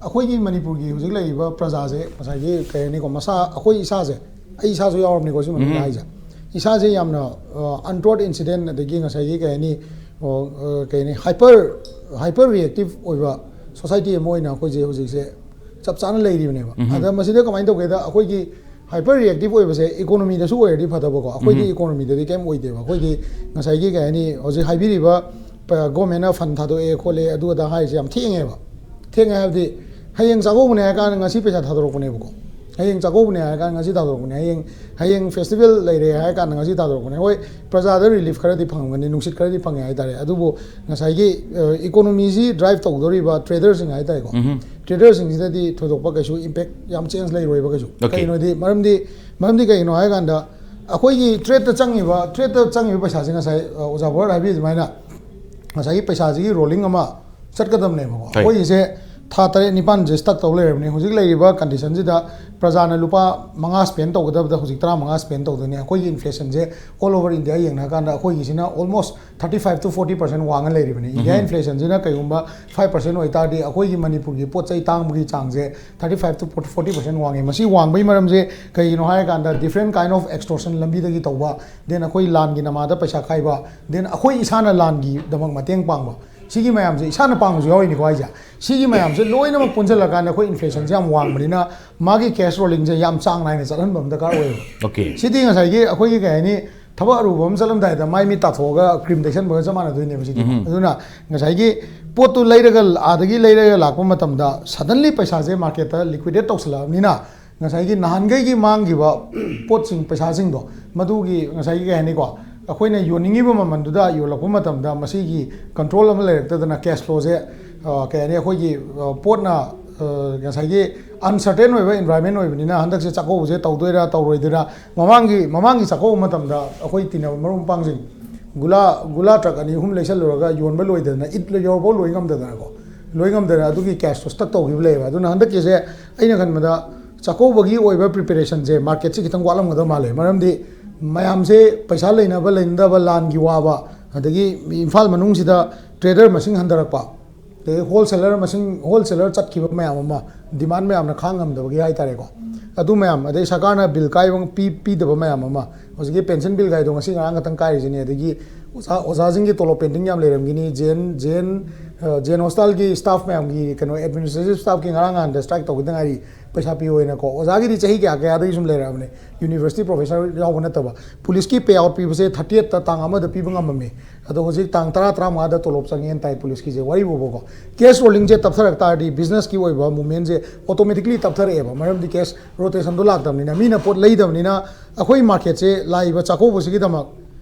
ꯑꯩꯈꯣꯏꯒꯤ ꯃꯅꯤꯄꯨꯔꯒꯤ ꯍꯧꯖꯤꯛ ꯂꯩꯔꯤꯕ ꯄ꯭ꯔꯖꯥꯁꯦ, ꯉꯁꯥꯏꯒꯤ ꯀꯩ ꯍꯥꯏꯅꯤꯀꯣ, ꯃꯁꯥ, ꯑꯩꯈꯣꯏ ꯏꯁꯥꯁꯦ, ꯑꯩ ꯏꯁꯥꯁꯨ ꯌꯥꯎꯔꯕꯅꯤꯀꯣ ꯁꯤ ꯃꯅꯨꯡꯗ ꯍꯥꯏꯁꯦ꯫ ꯏꯁꯥꯁꯦ ꯌꯥꯝꯅ ꯑꯟꯊꯣꯠ ꯏꯟꯁꯤꯗꯦꯟ, ꯑꯗꯒꯤ ꯉꯁꯥꯏꯒꯤ ꯀꯩ ꯍꯥꯏꯅꯤ, ꯑꯣ, ꯑ, ꯀꯩ ꯍꯥꯏꯅꯤ, ꯍꯥꯏꯄꯔ ꯍꯥꯏꯄꯔ ꯔꯤꯌꯦꯛꯇꯤꯞ ꯑꯣꯏꯕ ꯁꯣꯁꯥꯏꯇꯤ ꯑꯃ ꯑꯣꯏꯅ ꯑꯩꯈꯣꯏꯁꯦ ꯍꯧꯖꯤꯛꯁꯦ ꯆꯞ ꯆꯥꯅ ꯂꯩꯔꯤꯕꯅꯦꯕ꯫ ꯑꯗ ꯃꯁꯤꯗ ꯀꯃꯥꯏꯅ ꯇꯧꯒꯦꯗ, ꯑꯩꯈꯣꯏꯒꯤ ꯍꯥꯏꯄꯔ ꯔꯤꯌꯦꯛꯇꯤꯞ ꯑꯣꯏꯕꯁꯦ ꯏꯀꯣꯅꯣꯃꯤꯗꯁꯨ ꯑꯣꯏꯔꯗꯤ ꯐꯗꯕꯀꯣ, ꯑꯩꯈꯣꯏꯗꯤ ꯏꯀꯣꯅꯣꯃꯤꯗꯗꯤ ꯀꯩꯝ ꯑꯣꯏꯗꯦꯕ꯫ ꯑꯩꯈꯣꯏꯗꯤ ꯉꯁꯥꯏꯒꯤ ꯀꯩ ꯍꯥꯏꯅꯤ, ꯍꯧꯖꯤꯛ ꯍꯥꯏꯕꯤꯔꯤꯕ ꯒꯣꯔꯃꯦꯟꯅ ꯐꯟ ꯊꯥꯗꯣꯛꯑꯦ ꯈꯣꯠꯂꯦ ꯑꯗꯨ ꯑꯗꯥ ꯍꯥꯏꯔꯤꯁꯦ ꯌꯥꯝ ꯊꯦꯡꯉꯦꯕ꯫ ꯊꯦꯡꯉꯦ ꯍꯥꯏꯕꯗꯤ ꯍꯌꯦꯡ ꯆꯥꯛꯀꯧꯕꯅꯦ ꯍꯥꯏꯔ ꯀꯥꯟꯗ ꯉꯁꯤ ꯄꯩꯁꯥ ꯊꯥꯗꯣꯔꯛꯄꯅꯦꯕꯀꯣ꯫ ꯍꯌꯦꯡ ꯆꯥꯛꯀꯧꯕꯅꯦ ꯍꯥꯏꯔ ꯀꯥꯟꯗ ꯉꯁꯤ ꯊꯥꯗꯣꯔꯛꯄꯅꯦ꯫ ꯍꯌꯦꯡ, ꯍꯌꯦꯡ ꯐꯦꯁꯇꯤꯚꯦꯜ ꯂꯩꯔꯦ ꯍꯥꯏꯔ ꯀꯥꯟꯗ ꯉꯁꯤ ꯊꯥꯗꯣꯔꯛꯄꯅꯦ꯫ ꯍꯣꯏ, ꯄ꯭ꯔꯖꯥꯗ ꯔꯤꯂꯤꯐ ꯈꯔꯗꯤ ꯐꯪꯉꯝꯒꯅꯤ, ꯅꯨꯡꯁꯤꯠ ꯈꯔꯗꯤ ꯐꯪꯉꯦ ꯍꯥꯏꯇꯥꯔꯦ꯫ ꯑꯗꯨꯕꯨ ꯉꯁꯥꯏꯒꯤ ꯏꯀꯣꯅꯣꯃꯤꯁꯤ ꯗ꯭ꯔꯥꯏꯚ ꯇꯧꯗꯧꯔꯤꯕ ꯇ꯭ꯔꯦꯗꯔꯁꯤꯡ ꯍꯥꯏꯇꯥꯔꯦꯀꯣ, ꯇ꯭ꯔꯦꯗꯔꯁꯤꯡꯁꯤꯗꯗꯤ ꯊꯣꯏꯗꯣꯛꯄ ꯀꯩꯁꯨ ꯏꯝꯄꯦꯛ ꯌꯥꯝ ꯆꯦꯟꯖ ꯂꯩꯔꯣꯏꯕ ꯀꯩꯁꯨ꯫ ꯀꯩꯒꯤꯅꯣꯗꯤ ꯃꯔꯝꯗꯤ, ꯃꯔꯝꯗꯤ ꯀꯩꯒꯤꯅꯣ ꯍꯥꯏ ꯀꯥꯟꯗ, ꯑꯩꯈꯣꯏꯒꯤ ꯇ꯭ꯔꯦꯠꯇ ꯆꯪꯉꯤꯕ, ꯇ꯭ꯔꯦꯠꯇ ꯆꯪꯉꯤꯕ ꯄꯩꯁꯥꯁꯦ ꯉꯁꯥꯏ, ꯑ, ꯑꯣꯖꯥ ꯕꯣꯔ ꯍꯥꯏꯕꯤ ꯑꯗꯨꯃꯥꯏꯅ ꯉꯁꯥꯏꯒꯤ ꯄꯩꯁꯥꯁꯤꯒꯤ ꯔꯣꯂꯤꯡ ꯑꯃ ꯆꯠꯀꯗꯕꯅꯦꯕꯀꯣ꯫ ꯍꯣꯏ꯫ ꯑꯩꯈꯣꯏꯒꯤꯁꯦ ꯊꯥ ꯇꯔꯦꯠ ꯅꯤꯄꯥꯟꯁꯦ ꯁ꯭ꯇꯛ ꯇꯧ ꯂꯩꯔꯕꯅꯤ꯫ ꯍꯧꯖꯤꯛ ꯂꯩꯔꯤꯕ ꯀꯟꯗꯤꯁꯟꯁꯤꯗ ꯄ꯭ꯔꯖꯥꯅ ꯂꯨꯄꯥ ꯃꯉꯥ ꯁ꯭ꯄꯦꯟ ꯇꯧꯒꯗꯕꯗ ꯍꯧꯖꯤꯛ ꯇꯔꯥꯃꯉꯥ ꯁ꯭ꯄꯦꯟ ꯇꯧꯗꯣꯏꯅꯦ꯫ ꯑꯩꯈꯣꯏꯒꯤ ꯏꯟꯐ꯭ꯂꯦꯁꯟꯁꯦ ꯑꯣꯜ ꯑꯣꯚꯔ ꯏꯟꯗꯤꯌꯥ ꯌꯦꯡꯅꯔꯀꯥꯟꯗ ꯑꯩꯈꯣꯏꯒꯤꯁꯤꯅ almost thirty five to forty percent ꯋꯥꯡꯉ ꯂꯩꯔꯤꯕꯅꯤ꯫ ꯏꯟꯗꯤꯌꯥ ꯏꯟꯐ꯭ꯂꯦꯁꯟꯁꯤꯅ ꯀꯩꯒꯨꯝꯕ ꯐꯥꯏꯚ ꯄꯔꯁꯦꯟ ꯑꯣꯏꯇꯥꯔꯗꯤ ꯑꯩꯈꯣꯏꯒꯤ ꯃꯅꯤꯄꯨꯔꯒꯤ ꯄꯣꯠ ꯆꯩ ꯇꯥꯡꯕꯒꯤ ꯆꯥꯡꯁꯦ thirty five to forty percent ꯋꯥꯡꯉꯦ꯫ ꯃꯁꯤ ꯋꯥꯡꯕꯒꯤ ꯃꯔꯝꯁꯦ ꯀꯩꯒꯤꯅꯣ ꯍꯥꯏꯔꯀꯥꯟꯗ different kind of extortion ꯂꯝꯕꯤꯗꯒꯤ ꯇꯧꯕ, then ꯑꯩꯈꯣꯏ ꯂꯥꯟꯒꯤ ꯅꯃꯥꯗ ꯄꯩꯁꯥ ꯈꯥꯏꯕ, then ꯑꯩꯈꯣꯏ ꯏꯁꯥꯅ ꯂꯥꯟꯒꯤꯗꯃꯛ ꯃꯇꯦꯡ ꯄꯥꯡꯕ, ꯁꯤꯒꯤ ꯃꯌꯥꯝꯁꯦ ꯏꯁꯥꯅ ꯄꯥꯡꯕꯁꯨ ꯌꯥꯎꯔꯤꯅꯤꯀꯣ ꯍꯥꯏꯁꯦ꯫ ꯁꯤꯒꯤ ꯃꯌꯥꯝꯁꯦ ꯂꯣꯏꯅꯃꯛ ꯄꯨꯟꯁꯤꯜꯂꯀꯥꯟꯗ ꯑꯩꯈꯣꯏ ꯏꯟꯐ꯭ꯂꯦꯁꯟꯁꯦ ꯌꯥꯝ ꯋꯥꯡꯕꯅꯤꯅ ꯃꯥꯒꯤ ꯀꯦꯁ ꯔꯣꯂꯤꯡꯁꯦ ꯌꯥꯝ ꯆꯥꯡ ꯅꯥꯏꯅ ꯆꯠꯍꯟꯕ ꯑꯃ ꯗꯔꯀꯥꯔ ꯑꯣꯏꯌꯦꯕ꯫ ꯑꯣꯀꯦ꯫ ꯁꯤꯗꯤ ꯉꯁꯥꯏꯒꯤ ꯑꯩꯈꯣꯏꯒꯤ ꯀꯩ ꯍꯥꯏꯅꯤ, ꯊꯕꯛ ꯑꯔꯨꯕ ꯑꯃ ꯆꯠꯂꯝꯗꯥꯏꯗ ꯃꯥꯏ ꯃꯤꯠ ꯇꯥꯊꯣꯛꯑꯒ ꯀ꯭ꯔꯤꯝ ꯇꯩꯁꯟꯕꯒ ꯆꯞ ꯃꯥꯟꯅꯗꯣꯏꯅꯦꯕ ꯁꯤꯗꯤ꯫ ꯑꯗꯨꯅ ꯉꯁꯥꯏꯒꯤ ꯄꯣꯠꯇꯨ ꯂꯩꯔꯒ, ꯑꯥꯗꯒꯤ ꯂꯩꯔꯒ ꯂꯥꯛꯄ ꯃꯇꯝꯗ suddenly ꯄꯩꯁꯥꯁꯦ ꯃꯥꯔꯀꯦꯠꯇ ꯂꯤꯀ꯭ꯋꯤꯗꯦꯠ ꯇꯧꯁꯜꯂꯛꯑꯕꯅꯤꯅ ꯉꯁꯥꯏꯒꯤ ꯅꯍꯥꯟꯈꯩꯒꯤ ꯃꯥꯡꯈꯤꯕ ꯄꯣꯠꯁꯤꯡ, ꯄꯩꯁꯥꯁꯤꯡꯗꯣ, ꯃꯗꯨꯒꯤ ꯉꯁꯥꯏꯒꯤ ꯀꯩ ꯍꯥꯏꯅꯤꯀꯣ, ꯑꯩꯈꯣꯏꯅ ꯌꯣꯟꯅꯤꯡꯉꯤꯕ ꯃꯃꯜꯗꯨꯗ ꯌꯣꯜꯂꯛꯄ ꯃꯇꯝꯗ ꯃꯁꯤꯒꯤ ꯀꯟꯇ꯭ꯔꯣꯜ ꯑꯃ ꯂꯩꯔꯛꯇꯗꯅ ꯀꯦꯁ ꯐ꯭ꯂꯣꯁꯦ, ꯑ, ꯀꯩ ꯍꯥꯏꯅꯤ, ꯑꯩꯈꯣꯏꯒꯤ, ꯑ, ꯄꯣꯠꯅ, ꯑ, ꯉꯁꯥꯏꯒꯤ ꯑꯟꯁꯔꯇꯦꯟ ꯑꯣꯏꯕ ꯏꯟꯚꯥꯏꯔꯣꯟꯃꯦꯟ ꯑꯣꯏꯕꯅꯤꯅ ꯍꯟꯗꯛꯁꯦ ꯆꯥꯛꯀꯧꯕꯁꯦ ꯇꯧꯗꯣꯏꯔꯥ ꯇꯧꯔꯣꯏꯗꯣꯏꯔꯥ, ꯃꯃꯥꯡꯒꯤ, ꯃꯃꯥꯡꯒꯤ ꯆꯥꯛꯀꯧꯕ ꯃꯇꯝꯗ ꯑꯩꯈꯣꯏ ꯇꯤꯟꯅꯕ ꯃꯔꯨꯞ ꯃꯄꯥꯡꯁꯤꯡ ꯒꯨꯂꯥ, ꯒꯨꯂꯥ ꯇ꯭ꯔꯛ ꯑꯅꯤ ꯑꯍꯨꯝ ꯂꯩꯁꯜꯂꯨꯔꯒ ꯌꯣꯟꯕ ꯂꯣꯏꯗꯗꯅ, ꯏꯠ ꯌꯧꯔꯐꯥꯎ ꯂꯣꯏ ꯉꯝꯗꯗꯅꯀꯣ, ꯂꯣꯏ ꯉꯝꯗꯅ ꯑꯗꯨꯒꯤ ꯀꯦꯁꯇꯣ ꯁ꯭ꯇꯛ ꯇꯧꯈꯤꯕ ꯂꯩꯌꯦꯕ꯫ ꯑꯗꯨꯅ ꯍꯟꯗꯛꯀꯤꯁꯦ ꯑꯩꯅ ꯈꯟꯕꯗ ꯆꯥꯛꯀꯧꯕꯒꯤ ꯑꯣꯏꯕ ꯄ꯭ꯔꯤꯄꯦꯔꯦꯁꯟꯁꯦ ꯃꯥꯔꯀꯦꯠꯁꯦ ꯈꯤꯇꯪ ꯋꯥꯠꯂꯝꯒꯗꯕ ꯃꯥꯜꯂꯦ꯫ ꯃꯔꯝꯗꯤ ꯃꯌꯥꯝꯁꯦ ꯄꯩꯁꯥ ꯂꯩꯅꯕ ꯂꯩꯅꯗꯕ, ꯂꯥꯟꯒꯤ ꯋꯥꯕ, ꯑꯗꯒꯤ ꯏꯝꯐꯥꯜ ꯃꯅꯨꯡꯁꯤꯗ ꯇ꯭ꯔꯦꯗꯔ ꯃꯁꯤꯡ ꯍꯟꯊꯔꯛꯄ, ꯑꯗꯩ ꯍꯣꯜꯁꯦꯂꯔ ꯃꯁꯤꯡ, ꯍꯣꯜꯁꯦꯂꯔ ꯆꯠꯈꯤꯕ ꯃꯌꯥꯝ ꯑꯃ, ꯗꯤꯃꯥꯟ ꯃꯌꯥꯝꯅ ꯈꯥꯡ ꯉꯝꯗꯕꯒꯤ ꯍꯥꯏꯇꯥꯔꯦꯀꯣ, ꯑꯗꯨ ꯃꯌꯥꯝ, ꯑꯗꯩ ꯁꯔꯀꯥꯔꯅ ꯕꯤꯜ ꯀꯥꯏꯕ ꯄꯤ-, ꯄꯤꯗꯕ ꯃꯌꯥꯝ ꯑꯃ, ꯍꯧꯖꯤꯛꯀꯤ ꯄꯦꯟꯁꯟ ꯕꯤꯜ ꯀꯥꯏꯗꯣ ꯉꯁꯤ ꯉꯔꯥꯡ ꯈꯛꯇꯪ ꯀꯥꯏꯔꯤꯁꯤꯅꯤ꯫ ꯑꯗꯒꯤ ꯑꯣꯖꯥ, ꯑꯣꯖꯥꯁꯤꯡꯒꯤ ꯇꯣꯂꯣꯞ ꯄꯦꯟꯗꯤꯡ ꯌꯥꯝ ꯂꯩꯔꯝꯒꯅꯤ꯫ ꯖꯦꯟ, ꯖꯦꯟ, ꯑ, ꯖꯦꯟ ꯍꯣꯁꯇꯥꯜꯒꯤ ꯁ꯭ꯇꯥꯐ ꯃꯌꯥꯝꯒꯤ, ꯀꯩꯅꯣ, ꯑꯦꯗꯃꯤꯅꯤꯁꯇ꯭ꯔꯦꯇꯤꯚ ꯁ꯭ꯇꯥꯐꯀꯤ ꯉꯔꯥꯡ ꯅꯍꯥꯟꯗ ꯁ꯭ꯇ꯭ꯔꯥꯏꯛ ꯇꯧꯈꯤꯗ ꯉꯥꯏꯔꯤ, ꯄꯩꯁꯥ ꯄꯤꯌꯣ ꯍꯥꯏꯅꯀꯣ꯫ ꯑꯣꯖꯥꯒꯤꯗꯤ ꯆꯍꯤ ꯀꯌꯥ ꯀꯌꯥꯗꯒꯤ ꯁꯨꯝ ꯂꯩꯔꯛꯑꯕꯅꯦ, ꯌꯨꯅꯤꯚꯔꯁꯤꯇꯤ ꯄ꯭ꯔꯣꯐꯦꯁꯔ ꯌꯥꯎꯕ ꯅꯠꯇꯕ꯫ ꯄꯨꯂꯤꯁꯀꯤ ꯄꯦ ꯑꯥꯎꯠ ꯄꯤꯕꯁꯦ ꯊꯥꯔꯇꯤ ꯑꯩꯠꯇ, ꯇꯥꯡ ꯑꯃꯗ ꯄꯤꯕ ꯉꯝꯃꯝꯃꯤ, ꯑꯗꯣ ꯍꯧꯖꯤꯛ ꯇꯥꯡ ꯇꯔꯥ, ꯇꯔꯥꯃꯉꯥꯗ ꯇꯣꯂꯣꯞ ꯆꯪꯉꯦꯅ ꯇꯥꯏ ꯄꯨꯂꯤꯁꯀꯤꯁꯦ, ꯋꯥꯔꯤꯕꯨꯕꯀꯣ꯫ ꯀꯦꯁ ꯔꯣꯂꯤꯡꯁꯦ ꯇꯞꯊꯔꯛ ꯇꯥꯔꯗꯤ ꯕꯤꯖꯤꯅꯦꯁꯀꯤ ꯑꯣꯏꯕ ꯃꯨꯞꯃꯦꯟꯁꯦ ꯑꯣꯇꯣꯃꯦꯇꯤꯛꯂꯤ ꯇꯞꯊꯔꯛꯑꯦꯕ, ꯃꯔꯝꯗꯤ ꯀꯦꯁ ꯔꯣꯇꯦꯁꯟꯗꯣ ꯂꯥꯛꯇꯕꯅꯤꯅ꯫ ꯃꯤꯅ ꯄꯣꯠ ꯂꯩꯗꯕꯅꯤꯅ ꯑꯩꯈꯣꯏ ꯃꯥꯔꯀꯦꯠꯁꯦ ꯂꯥꯛꯏꯕ ꯆꯥꯛꯀꯧꯕꯁꯤꯒꯤꯗꯃꯛ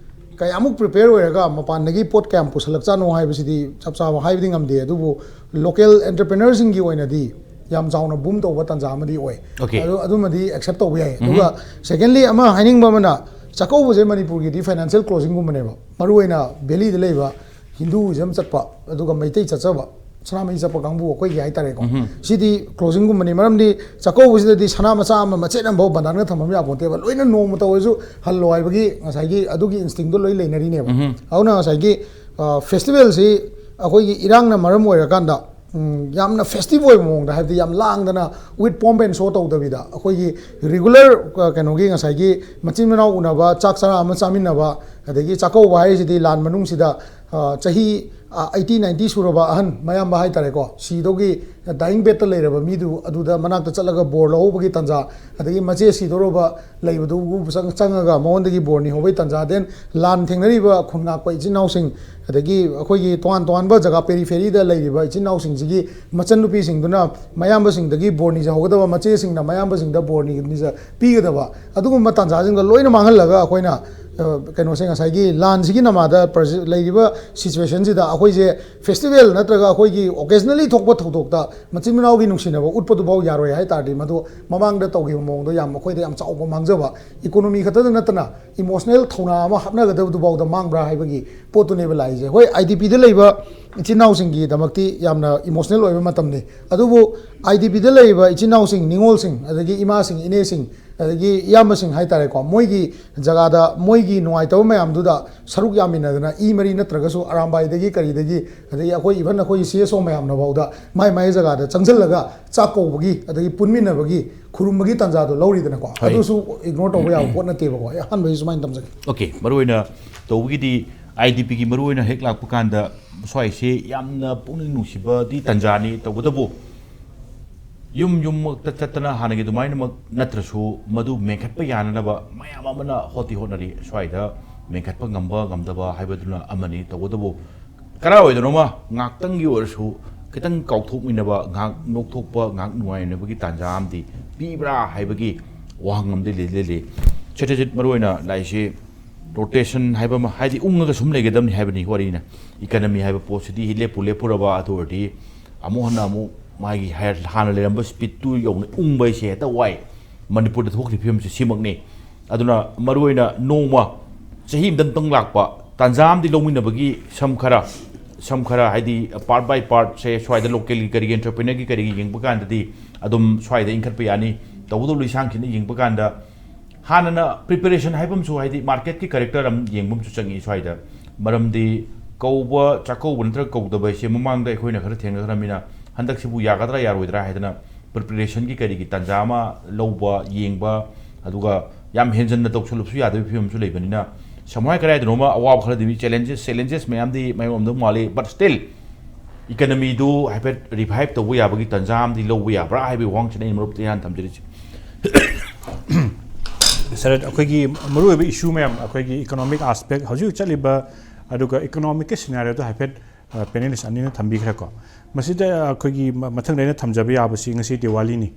ꯀꯌꯥꯃꯨꯛ ꯄ꯭ꯔꯤꯄꯦꯌꯔ ꯑꯣꯏꯔꯒ ꯃꯄꯥꯟꯗꯒꯤ ꯄꯣꯠ ꯀꯌꯥꯝ ꯄꯨꯁꯜꯂꯛꯆꯥꯠꯅꯣ ꯍꯥꯏꯕꯁꯤꯗꯤ ꯆꯞ ꯆꯥꯕ ꯍꯥꯏꯕꯗꯤ ꯉꯝꯗꯦ, ꯑꯗꯨꯕꯨ ꯂꯣꯀꯦꯜ ꯑꯦꯟꯇꯔꯄ꯭ꯔꯦꯅꯔꯁꯤꯡꯒꯤ ꯑꯣꯏꯅꯗꯤ ꯌꯥꯝ ꯆꯥꯎꯅ ꯕꯨꯝ ꯇꯧꯕ ꯇꯥꯟꯖꯥ ꯑꯃꯗꯤ ꯑꯣꯏ꯫ Okay. ꯑꯗꯨ, ꯑꯗꯨꯃꯗꯤ ꯑꯦꯛꯁꯦꯞ ꯇꯧꯕ ꯌꯥꯏ꯫ ꯑꯗꯨꯒ ꯁꯦꯀꯦꯟꯂꯤ ꯑꯃ ꯍꯥꯏꯅꯤꯡꯕ ꯑꯃꯅ, ꯆꯥꯛꯀꯧꯕꯁꯦ ꯃꯅꯤꯄꯨꯔꯒꯤꯗꯤ ꯐꯥꯏꯅꯥꯟꯁꯤꯌꯦꯜ ꯀ꯭ꯂꯣꯖꯤꯡꯒꯨꯝꯕꯅꯦꯕ, ꯃꯔꯨꯑꯣꯏꯅ ꯚꯦꯂꯤꯗ ꯂꯩꯕ ꯍꯤꯟꯗꯨꯏꯖꯝ ꯆꯠꯄ ꯑꯗꯨꯒ ꯃꯩꯇꯩ ꯆꯠꯆꯕ, ꯁꯅꯥꯃꯍꯤ ꯆꯠꯄ ꯀꯥꯡꯕꯨ ꯑꯩꯈꯣꯏꯒꯤ ꯍꯥꯏꯇꯥꯔꯦꯀꯣ, ꯁꯤꯗꯤ ꯀ꯭ꯂꯣꯖꯤꯡꯒꯨꯝꯕꯅꯤ꯫ ꯃꯔꯝꯗꯤ ꯆꯥꯛꯀꯧꯕꯁꯤꯗꯗꯤ ꯁꯅꯥ ꯃꯆꯥ ꯑꯃ ꯃꯆꯦꯠ ꯑꯃꯐꯥꯎ ꯕꯟꯗꯥꯟꯒ ꯊꯝꯐꯝ ꯌꯥꯄꯣꯟꯇꯦꯕ, ꯂꯣꯏꯅ ꯅꯣꯡꯃꯇ ꯑꯣꯏꯔꯁꯨ ꯍꯜꯂꯣ ꯍꯥꯏꯕꯒꯤ ꯉꯁꯥꯏꯒꯤ ꯑꯗꯨꯒꯤ ꯏꯟꯁꯇꯤꯡꯗꯣ ꯂꯣꯏ ꯂꯩꯅꯔꯤꯅꯦꯕ꯫ ꯑꯗꯨꯅ ꯉꯁꯥꯏꯒꯤ, ꯑ, ꯐꯦꯁꯇꯤꯚꯦꯜꯁꯤ ꯑꯩꯈꯣꯏꯒꯤ ꯏꯔꯥꯡꯅ ꯃꯔꯝ ꯑꯣꯏꯔꯀꯥꯟꯗ, ꯎꯝ, ꯌꯥꯝꯅ ꯐꯦꯁꯇꯤꯚ ꯑꯣꯏꯕ ꯃꯑꯣꯡꯗ, ꯍꯥꯏꯕꯗꯤ ꯌꯥꯝ ꯂꯥꯡꯗꯅ with pomp and show ꯇꯧꯗꯕꯤꯗ, ꯑꯩꯈꯣꯏꯒꯤ ꯔꯤꯒꯨꯂꯔ, ꯑ, ꯀꯩꯅꯣꯒꯤ ꯉꯁꯥꯏꯒꯤ ꯃꯆꯤꯟ ꯃꯅꯥꯎ ꯎꯅꯕ, ꯆꯥꯛ ꯆꯔꯥ ꯑꯃ ꯆꯥꯃꯤꯟꯅꯕ, ꯑꯗꯒꯤ ꯆꯥꯛꯀꯧꯕ ꯍꯥꯏꯔꯤꯁꯤꯗꯤ ꯂꯥꯟ ꯃꯅꯨꯡꯁꯤꯗ, ꯑ, ꯆꯍꯤ, ꯑ, ꯑꯩꯠꯇꯤ ꯅꯥꯏꯟꯇꯤ ꯁꯨꯔꯕ ꯑꯍꯟ ꯃꯌꯥꯝꯕ ꯍꯥꯏꯇꯥꯔꯦꯀꯣ, ꯁꯤꯗꯧꯒꯤ ꯗꯥꯏꯌꯤꯡ ꯕꯦꯗꯇ ꯂꯩꯔꯕ ꯃꯤꯗꯨ ꯑꯗꯨꯗ ꯃꯅꯥꯛꯇ ꯆꯠꯂꯒ ꯕꯣꯔ ꯂꯧꯍꯧꯕꯒꯤ ꯇꯥꯟꯖꯥ, ꯑꯗꯒꯤ ꯃꯆꯦ ꯁꯤꯗꯧꯔꯕ ꯂꯩꯕꯗꯨꯕꯨ ꯆꯪ-, ꯆꯪꯉꯒ ꯃꯉꯣꯟꯗꯒꯤ ꯕꯣꯔ ꯅꯤꯍꯧꯕꯒꯤ ꯇꯥꯟꯖꯥ, ꯗꯦꯟ ꯂꯥꯟ ꯊꯦꯡꯅꯔꯤꯕ ꯈꯨꯟ ꯉꯥꯛꯄ ꯏꯆꯤꯟ ꯏꯅꯥꯎꯁꯤꯡ, ꯑꯗꯒꯤ ꯑꯩꯈꯣꯏꯒꯤ ꯇꯣꯉꯥꯟ ꯇꯣꯉꯥꯟꯕ ꯖꯒꯥ ꯄꯦꯔꯤꯐꯦꯔꯤꯗ ꯂꯩꯔꯤꯕ ꯏꯆꯤꯟ ꯏꯅꯥꯎꯁꯤꯡꯁꯤꯒꯤ ꯃꯆꯟꯅꯨꯄꯤꯁꯤꯡꯗꯨꯅ ꯃꯌꯥꯝꯕꯁꯤꯡꯗꯒꯤ ꯕꯣꯔ ꯅꯤꯖꯍꯧꯒꯗꯕ, ꯃꯆꯦꯁꯤꯡꯅ ꯃꯌꯥꯝꯕꯁꯤꯡꯗ ꯕꯣꯔ ꯅꯤ-, ꯅꯤꯖ ꯄꯤꯒꯗꯕ, ꯑꯗꯨꯒꯨꯝꯕ ꯇꯥꯟꯖꯥꯁꯤꯡꯗꯣ ꯂꯣꯏꯅ ꯃꯥꯡꯍꯜꯂꯒ ꯑꯩꯈꯣꯏꯅ, ꯑ, ꯀꯩꯅꯣꯁꯦ, ꯉꯁꯥꯏꯒꯤ ꯂꯥꯟꯁꯤꯒꯤ ꯅꯃꯥꯗ ꯄ꯭ꯔꯖ-, ꯂꯩꯔꯤꯕ ꯁꯤꯆꯨꯋꯦꯁꯟꯁꯤꯗ ꯑꯩꯈꯣꯏꯁꯦ ꯐꯦꯁꯇꯤꯚꯦꯜ ꯅꯠꯇ꯭ꯔꯒ ꯑꯩꯈꯣꯏꯒꯤ ꯑꯣꯀꯦꯖꯅꯦꯜꯂꯤ ꯊꯣꯛꯄ ꯊꯧꯗꯣꯛꯇ ꯃꯆꯤꯟ ꯃꯅꯥꯎꯒꯤ ꯅꯨꯡꯁꯤꯅꯕ ꯎꯠꯄꯗꯨꯐꯥꯎ ꯌꯥꯔꯣꯏ ꯍꯥꯏ ꯇꯥꯔꯗꯤ, ꯃꯗꯨ ꯃꯃꯥꯡꯗ ꯇꯧꯈꯤꯕ ꯃꯑꯣꯡꯗ ꯌꯥꯝ ꯑꯩꯈꯣꯏꯗ ꯌꯥꯝ ꯆꯥꯎꯕ ꯃꯥꯡꯖꯕ, ꯏꯀꯣꯅꯣꯃꯤ ꯈꯛꯇꯗ ꯅꯠꯇꯅ ꯏꯃꯣꯁꯅꯦꯜ ꯊꯧꯅꯥ ꯑꯃ ꯍꯥꯞꯅꯒꯗꯕꯗꯨꯐꯥꯎꯗ ꯃꯥꯡꯕ꯭ꯔꯥ ꯍꯥꯏꯕꯒꯤ ꯄꯣꯠꯇꯨꯅꯦꯕ ꯂꯥꯛꯏꯁꯦ꯫ ꯍꯣꯏ, ꯑꯥꯏ ꯗꯤ ꯄꯤꯗ ꯂꯩꯕ ꯏꯆꯤꯟ ꯏꯅꯥꯎꯁꯤꯡꯒꯤꯗꯃꯛꯇꯤ ꯌꯥꯝꯅ ꯏꯃꯣꯁꯅꯦꯜ ꯑꯣꯏꯕ ꯃꯇꯝꯅꯤ꯫ ꯑꯗꯨꯕꯨ ꯑꯥꯏ ꯗꯤ ꯄꯤꯗ ꯂꯩꯔꯤꯕ ꯏꯆꯤꯟ ꯏꯅꯥꯎꯁꯤꯡ, ꯅꯤꯉꯣꯜꯁꯤꯡ, ꯑꯗꯒꯤ ꯏꯃꯥꯁꯤꯡ, ꯏꯅꯦꯁꯤꯡ, ꯑꯗꯒꯤ ꯏꯌꯥꯝꯕꯁꯤꯡ ꯍꯥꯏꯇꯥꯔꯦꯀꯣ, ꯃꯣꯏꯒꯤ ꯖꯒꯥꯗ ꯃꯣꯏꯒꯤ ꯅꯨꯡꯉꯥꯏꯇꯕ ꯃꯌꯥꯝꯗꯨꯗ ꯁꯔꯨꯛ ꯌꯥꯃꯤꯟꯅꯗꯅ, ꯏ ꯃꯔꯤ ꯅꯠꯇ꯭ꯔꯒꯁꯨ ꯑꯔꯥꯝꯕꯥꯏꯗꯒꯤ ꯀꯔꯤꯗꯒꯤ, ꯑꯗꯒꯤ ꯑꯩꯈꯣꯏ, ꯏꯚꯟ ꯑꯩꯈꯣꯏꯒꯤ ꯁꯤ ꯑꯦꯁ ꯑꯣ ꯃꯌꯥꯝꯅ ꯐꯥꯎꯗ ꯃꯥꯏ ꯃꯥꯏ ꯖꯒꯥꯗ ꯆꯪꯁꯤꯜꯂꯒ ꯆꯥꯛ ꯀꯧꯕꯒꯤ ꯑꯗꯒꯤ ꯄꯨꯟꯃꯤꯟꯅꯕꯒꯤ, ꯈꯨꯔꯨꯝꯕꯒꯤ ꯇꯥꯟꯖꯥꯗꯣ ꯂꯧꯔꯤꯗꯅꯀꯣ꯫ ꯍꯣꯏ꯫ ꯑꯗꯨꯁꯨ ꯏꯒꯅꯣꯔ ꯇꯧꯕ ꯌꯥꯕ ꯄꯣꯠ ꯅꯠꯇꯦꯕꯀꯣ꯫ ꯑꯩ ꯑꯍꯥꯟꯕꯒꯤ ꯁꯨꯃꯥꯏꯅ ꯊꯝꯖꯒꯦ꯫ ꯑꯣꯀꯦ, ꯃꯔꯨꯑꯣꯏꯅ ꯇꯧꯕꯒꯤꯗꯤ ꯑꯥꯏ ꯗꯤ ꯄꯤꯒꯤ ꯃꯔꯨꯑꯣꯏꯅ ꯍꯦꯛ ꯂꯥꯛꯄ ꯀꯥꯟꯗ ꯁ꯭ꯋꯥꯏꯁꯦ ꯌꯥꯝꯅ ꯄꯨꯛꯅꯤꯡ ꯅꯨꯡꯁꯤꯕꯗꯤ ꯇꯥꯟꯖꯥꯅꯤ꯫ ꯇꯧꯕꯇꯕꯨ ꯌꯨꯝ ꯌꯨꯝꯃꯛꯇ ꯆꯠꯇꯅ ꯍꯥꯟꯅꯒꯤ ꯑꯗꯨꯃꯥꯏꯅꯃꯛ ꯅꯠꯇ꯭ꯔꯁꯨ, ꯃꯗꯨ ꯃꯦꯟꯈꯠꯄ ꯌꯥꯅꯅꯕ ꯃꯌꯥꯝ ꯑꯃꯅ ꯍꯣꯠꯇꯤ ꯍꯣꯠꯅꯔꯤ꯫ ꯁ꯭ꯋꯥꯏꯗ ꯃꯦꯟꯈꯠꯄ ꯉꯝꯕ ꯉꯝꯗꯕ ꯍꯥꯏꯕꯗꯨꯅ ꯑꯃꯅꯤ꯫ ꯇꯧꯕꯇꯕꯨ ꯀꯗꯥꯏꯋꯥꯏꯗꯅꯣꯃ ꯉꯥꯏꯍꯥꯛꯇꯪꯒꯤ ꯑꯣꯏꯔꯁꯨ ꯈꯤꯇꯪ ꯀꯥꯎꯊꯣꯛꯃꯤꯟꯅꯕ, ꯉꯥꯏꯍꯥꯛ ꯅꯣꯛꯊꯣꯛꯄ, ꯉꯥꯏꯍꯥꯛ ꯅꯨꯡꯉꯥꯏꯅꯕꯒꯤ ꯇꯥꯟꯖꯥ ꯑꯃꯗꯤ ꯄꯤꯕ꯭ꯔꯥ ꯍꯥꯏꯕꯒꯤ ꯋꯥꯍꯪ ꯑꯃꯗꯤ ꯂꯩ, ꯂꯩ, ꯂꯩ꯫ ꯁꯦꯇꯔꯖꯤꯠ, ꯃꯔꯨꯑꯣꯏꯅ ꯂꯥꯛꯏꯁꯤ ꯔꯣꯇꯦꯁꯟ ꯍꯥꯏꯕ ꯑꯃ, ꯍꯥꯏꯗꯤ ꯎꯪꯉꯒ ꯁꯨꯝ ꯂꯩꯒꯗꯕꯅꯤ ꯍꯥꯏꯕꯅꯤ ꯋꯥꯔꯤꯅ꯫ ꯏꯀꯅꯃꯤ ꯍꯥꯏꯕ ꯄꯣꯠꯁꯤꯗꯤ ꯂꯦꯞꯄꯨ ꯂꯦꯞꯄꯨꯔꯕ ꯑꯗꯨ ꯑꯣꯏꯔꯗꯤ ꯑꯃꯨꯛ ꯍꯟꯅ ꯑꯃꯨꯛ ꯃꯥꯒꯤ ꯍꯥꯏ-, ꯍꯥꯟꯅ ꯂꯩꯔꯝꯕ ꯁ꯭ꯄꯤꯠꯇꯨ ꯌꯧꯅ ꯎꯪꯕ ꯍꯥꯏꯁꯦ ꯍꯦꯛꯇ ꯋꯥꯏ꯫ ꯃꯅꯤꯄꯨꯔꯗ ꯊꯣꯛꯂꯤꯕ ꯐꯤꯕꯝꯁꯦ ꯁꯤꯃꯛꯅꯤ꯫ ꯑꯗꯨꯅ ꯃꯔꯨꯑꯣꯏꯅ ꯅꯣꯡꯃ ꯆꯍꯤ ꯑꯃꯗ ꯑꯃꯨꯛꯇꯪ ꯂꯥꯛꯄ ꯇꯥꯟꯖꯥ ꯑꯃꯗꯤ ꯂꯧꯃꯤꯟꯅꯕꯒꯤ ꯁꯝ ꯈꯔ, ꯁꯝ ꯈꯔ ꯍꯥꯏꯗꯤ ꯄꯥꯔꯠ ꯕꯥꯏ ꯄꯥꯔꯠꯁꯦ ꯁ꯭ꯋꯥꯏꯗ ꯂꯣꯀꯦꯜꯒꯤ ꯀꯔꯤꯒꯤ ꯑꯦꯟꯇꯔꯄ꯭ꯔꯤꯅꯔꯒꯤ ꯀꯔꯤꯒꯤ ꯌꯦꯡꯕ ꯀꯥꯟꯗꯗꯤ ꯑꯗꯨꯝ ꯁ꯭ꯋꯥꯏꯗ ꯏꯟꯈꯠꯄ ꯌꯥꯅꯤ꯫ ꯇꯧꯕꯇꯕꯨ ꯂꯤꯁꯥꯡꯁꯤꯠꯅ ꯌꯦꯡꯕ ꯀꯥꯟꯗ ꯍꯥꯟꯅꯅ ꯄ꯭ꯔꯤꯄꯦꯔꯦꯁꯟ ꯍꯥꯏꯕ ꯑꯃꯁꯨ, ꯍꯥꯏꯗꯤ ꯃꯥꯔꯀꯦꯠꯀꯤ ꯀꯦꯔꯦꯛꯇꯔ ꯑꯃ ꯌꯦꯡꯕ ꯑꯃꯁꯨ ꯆꯪꯉꯤ ꯁ꯭ꯋꯥꯏꯗ꯫ ꯃꯔꯝꯗꯤ ꯀꯧꯕ, ꯆꯥꯛꯀꯧꯕ ꯅꯠꯇ꯭ꯔꯒ ꯀꯧꯗꯕ ꯍꯥꯏꯁꯦ ꯃꯃꯥꯡꯗ ꯑꯩꯈꯣꯏꯅ ꯈꯔ ꯊꯦꯡꯅꯈ꯭ꯔꯕꯅꯤꯅ ꯍꯟꯗꯛꯁꯤꯕꯨ ꯌꯥꯒꯗ꯭ꯔꯥ ꯌꯥꯔꯣꯏꯗ꯭ꯔꯥ ꯍꯥꯏꯗꯅ ꯄ꯭ꯔꯤꯄꯦꯔꯦꯁꯟꯒꯤ ꯀꯔꯤꯒꯤ ꯇꯥꯟꯖꯥ ꯑꯃ ꯂꯧꯕ, ꯌꯦꯡꯕ, ꯑꯗꯨꯒ ꯌꯥꯝ ꯍꯦꯟꯖꯟꯅ ꯇꯧꯁꯜꯂꯨꯕꯁꯨ ꯌꯥꯗꯕꯒꯤ ꯐꯤꯕꯝꯁꯨ ꯂꯩꯕꯅꯤꯅ ꯁꯃꯥꯏ ꯀꯗꯥꯏꯗꯅꯣꯃ ꯑꯋꯥꯕ ꯈꯔꯗꯤ ꯆꯦꯂꯦꯟꯖꯦꯁ, ꯆꯦꯂꯦꯟꯖꯦꯁ ꯃꯌꯥꯝꯗꯤ ꯃꯌꯥꯝ ꯑꯃꯗꯧ ꯃꯥꯜꯂꯤ꯫ But still, ꯏꯀꯅꯃꯤꯗꯨ ꯍꯥꯏꯐꯦꯠ ꯔꯤꯚꯥꯏꯞ ꯇꯧꯕ ꯌꯥꯕꯒꯤ ꯇꯥꯟꯖꯥ ꯑꯃꯗꯤ ꯂꯧꯕ ꯌꯥꯕ꯭ꯔꯥ ꯍꯥꯏꯕꯒꯤ ꯋꯥꯍꯪꯁꯤꯅ ꯑꯩꯅ ꯃꯔꯨꯞꯇ ꯏꯍꯥꯟ ꯊꯝꯖꯔꯤꯁꯤ꯫ ꯁꯥꯔ, ꯑꯩꯈꯣꯏꯒꯤ ꯃꯔꯨꯑꯣꯏꯕ ꯏꯁꯨ ꯃꯌꯥꯝ, ꯑꯩꯈꯣꯏꯒꯤ ꯏꯀꯣꯅꯣꯃꯤꯛ ꯑꯥꯁꯄꯦꯛ, ꯍꯧꯖꯤꯛ ꯍꯧꯖꯤꯛ ꯆꯠꯂꯤꯕ, ꯑꯗꯨꯒ ꯏꯀꯣꯅꯣꯃꯤꯛꯀꯤ ꯁꯤꯅꯥꯔꯤꯑꯣꯗꯣ ꯍꯥꯏꯐꯦꯠ ꯄꯦꯅꯦꯂꯤꯁ ꯑꯅꯤꯅ ꯊꯝꯕꯤꯈ꯭ꯔꯦꯀꯣ꯫ ꯃꯁꯤꯗ ꯑꯩꯈꯣꯏꯒꯤ ꯃ-, ꯃꯊꯪꯗ ꯑꯩꯅ ꯊꯝꯖꯕ ꯌꯥꯕꯁꯤ ꯉꯁꯤ ꯗꯤꯋꯥꯂꯤꯅꯤ꯫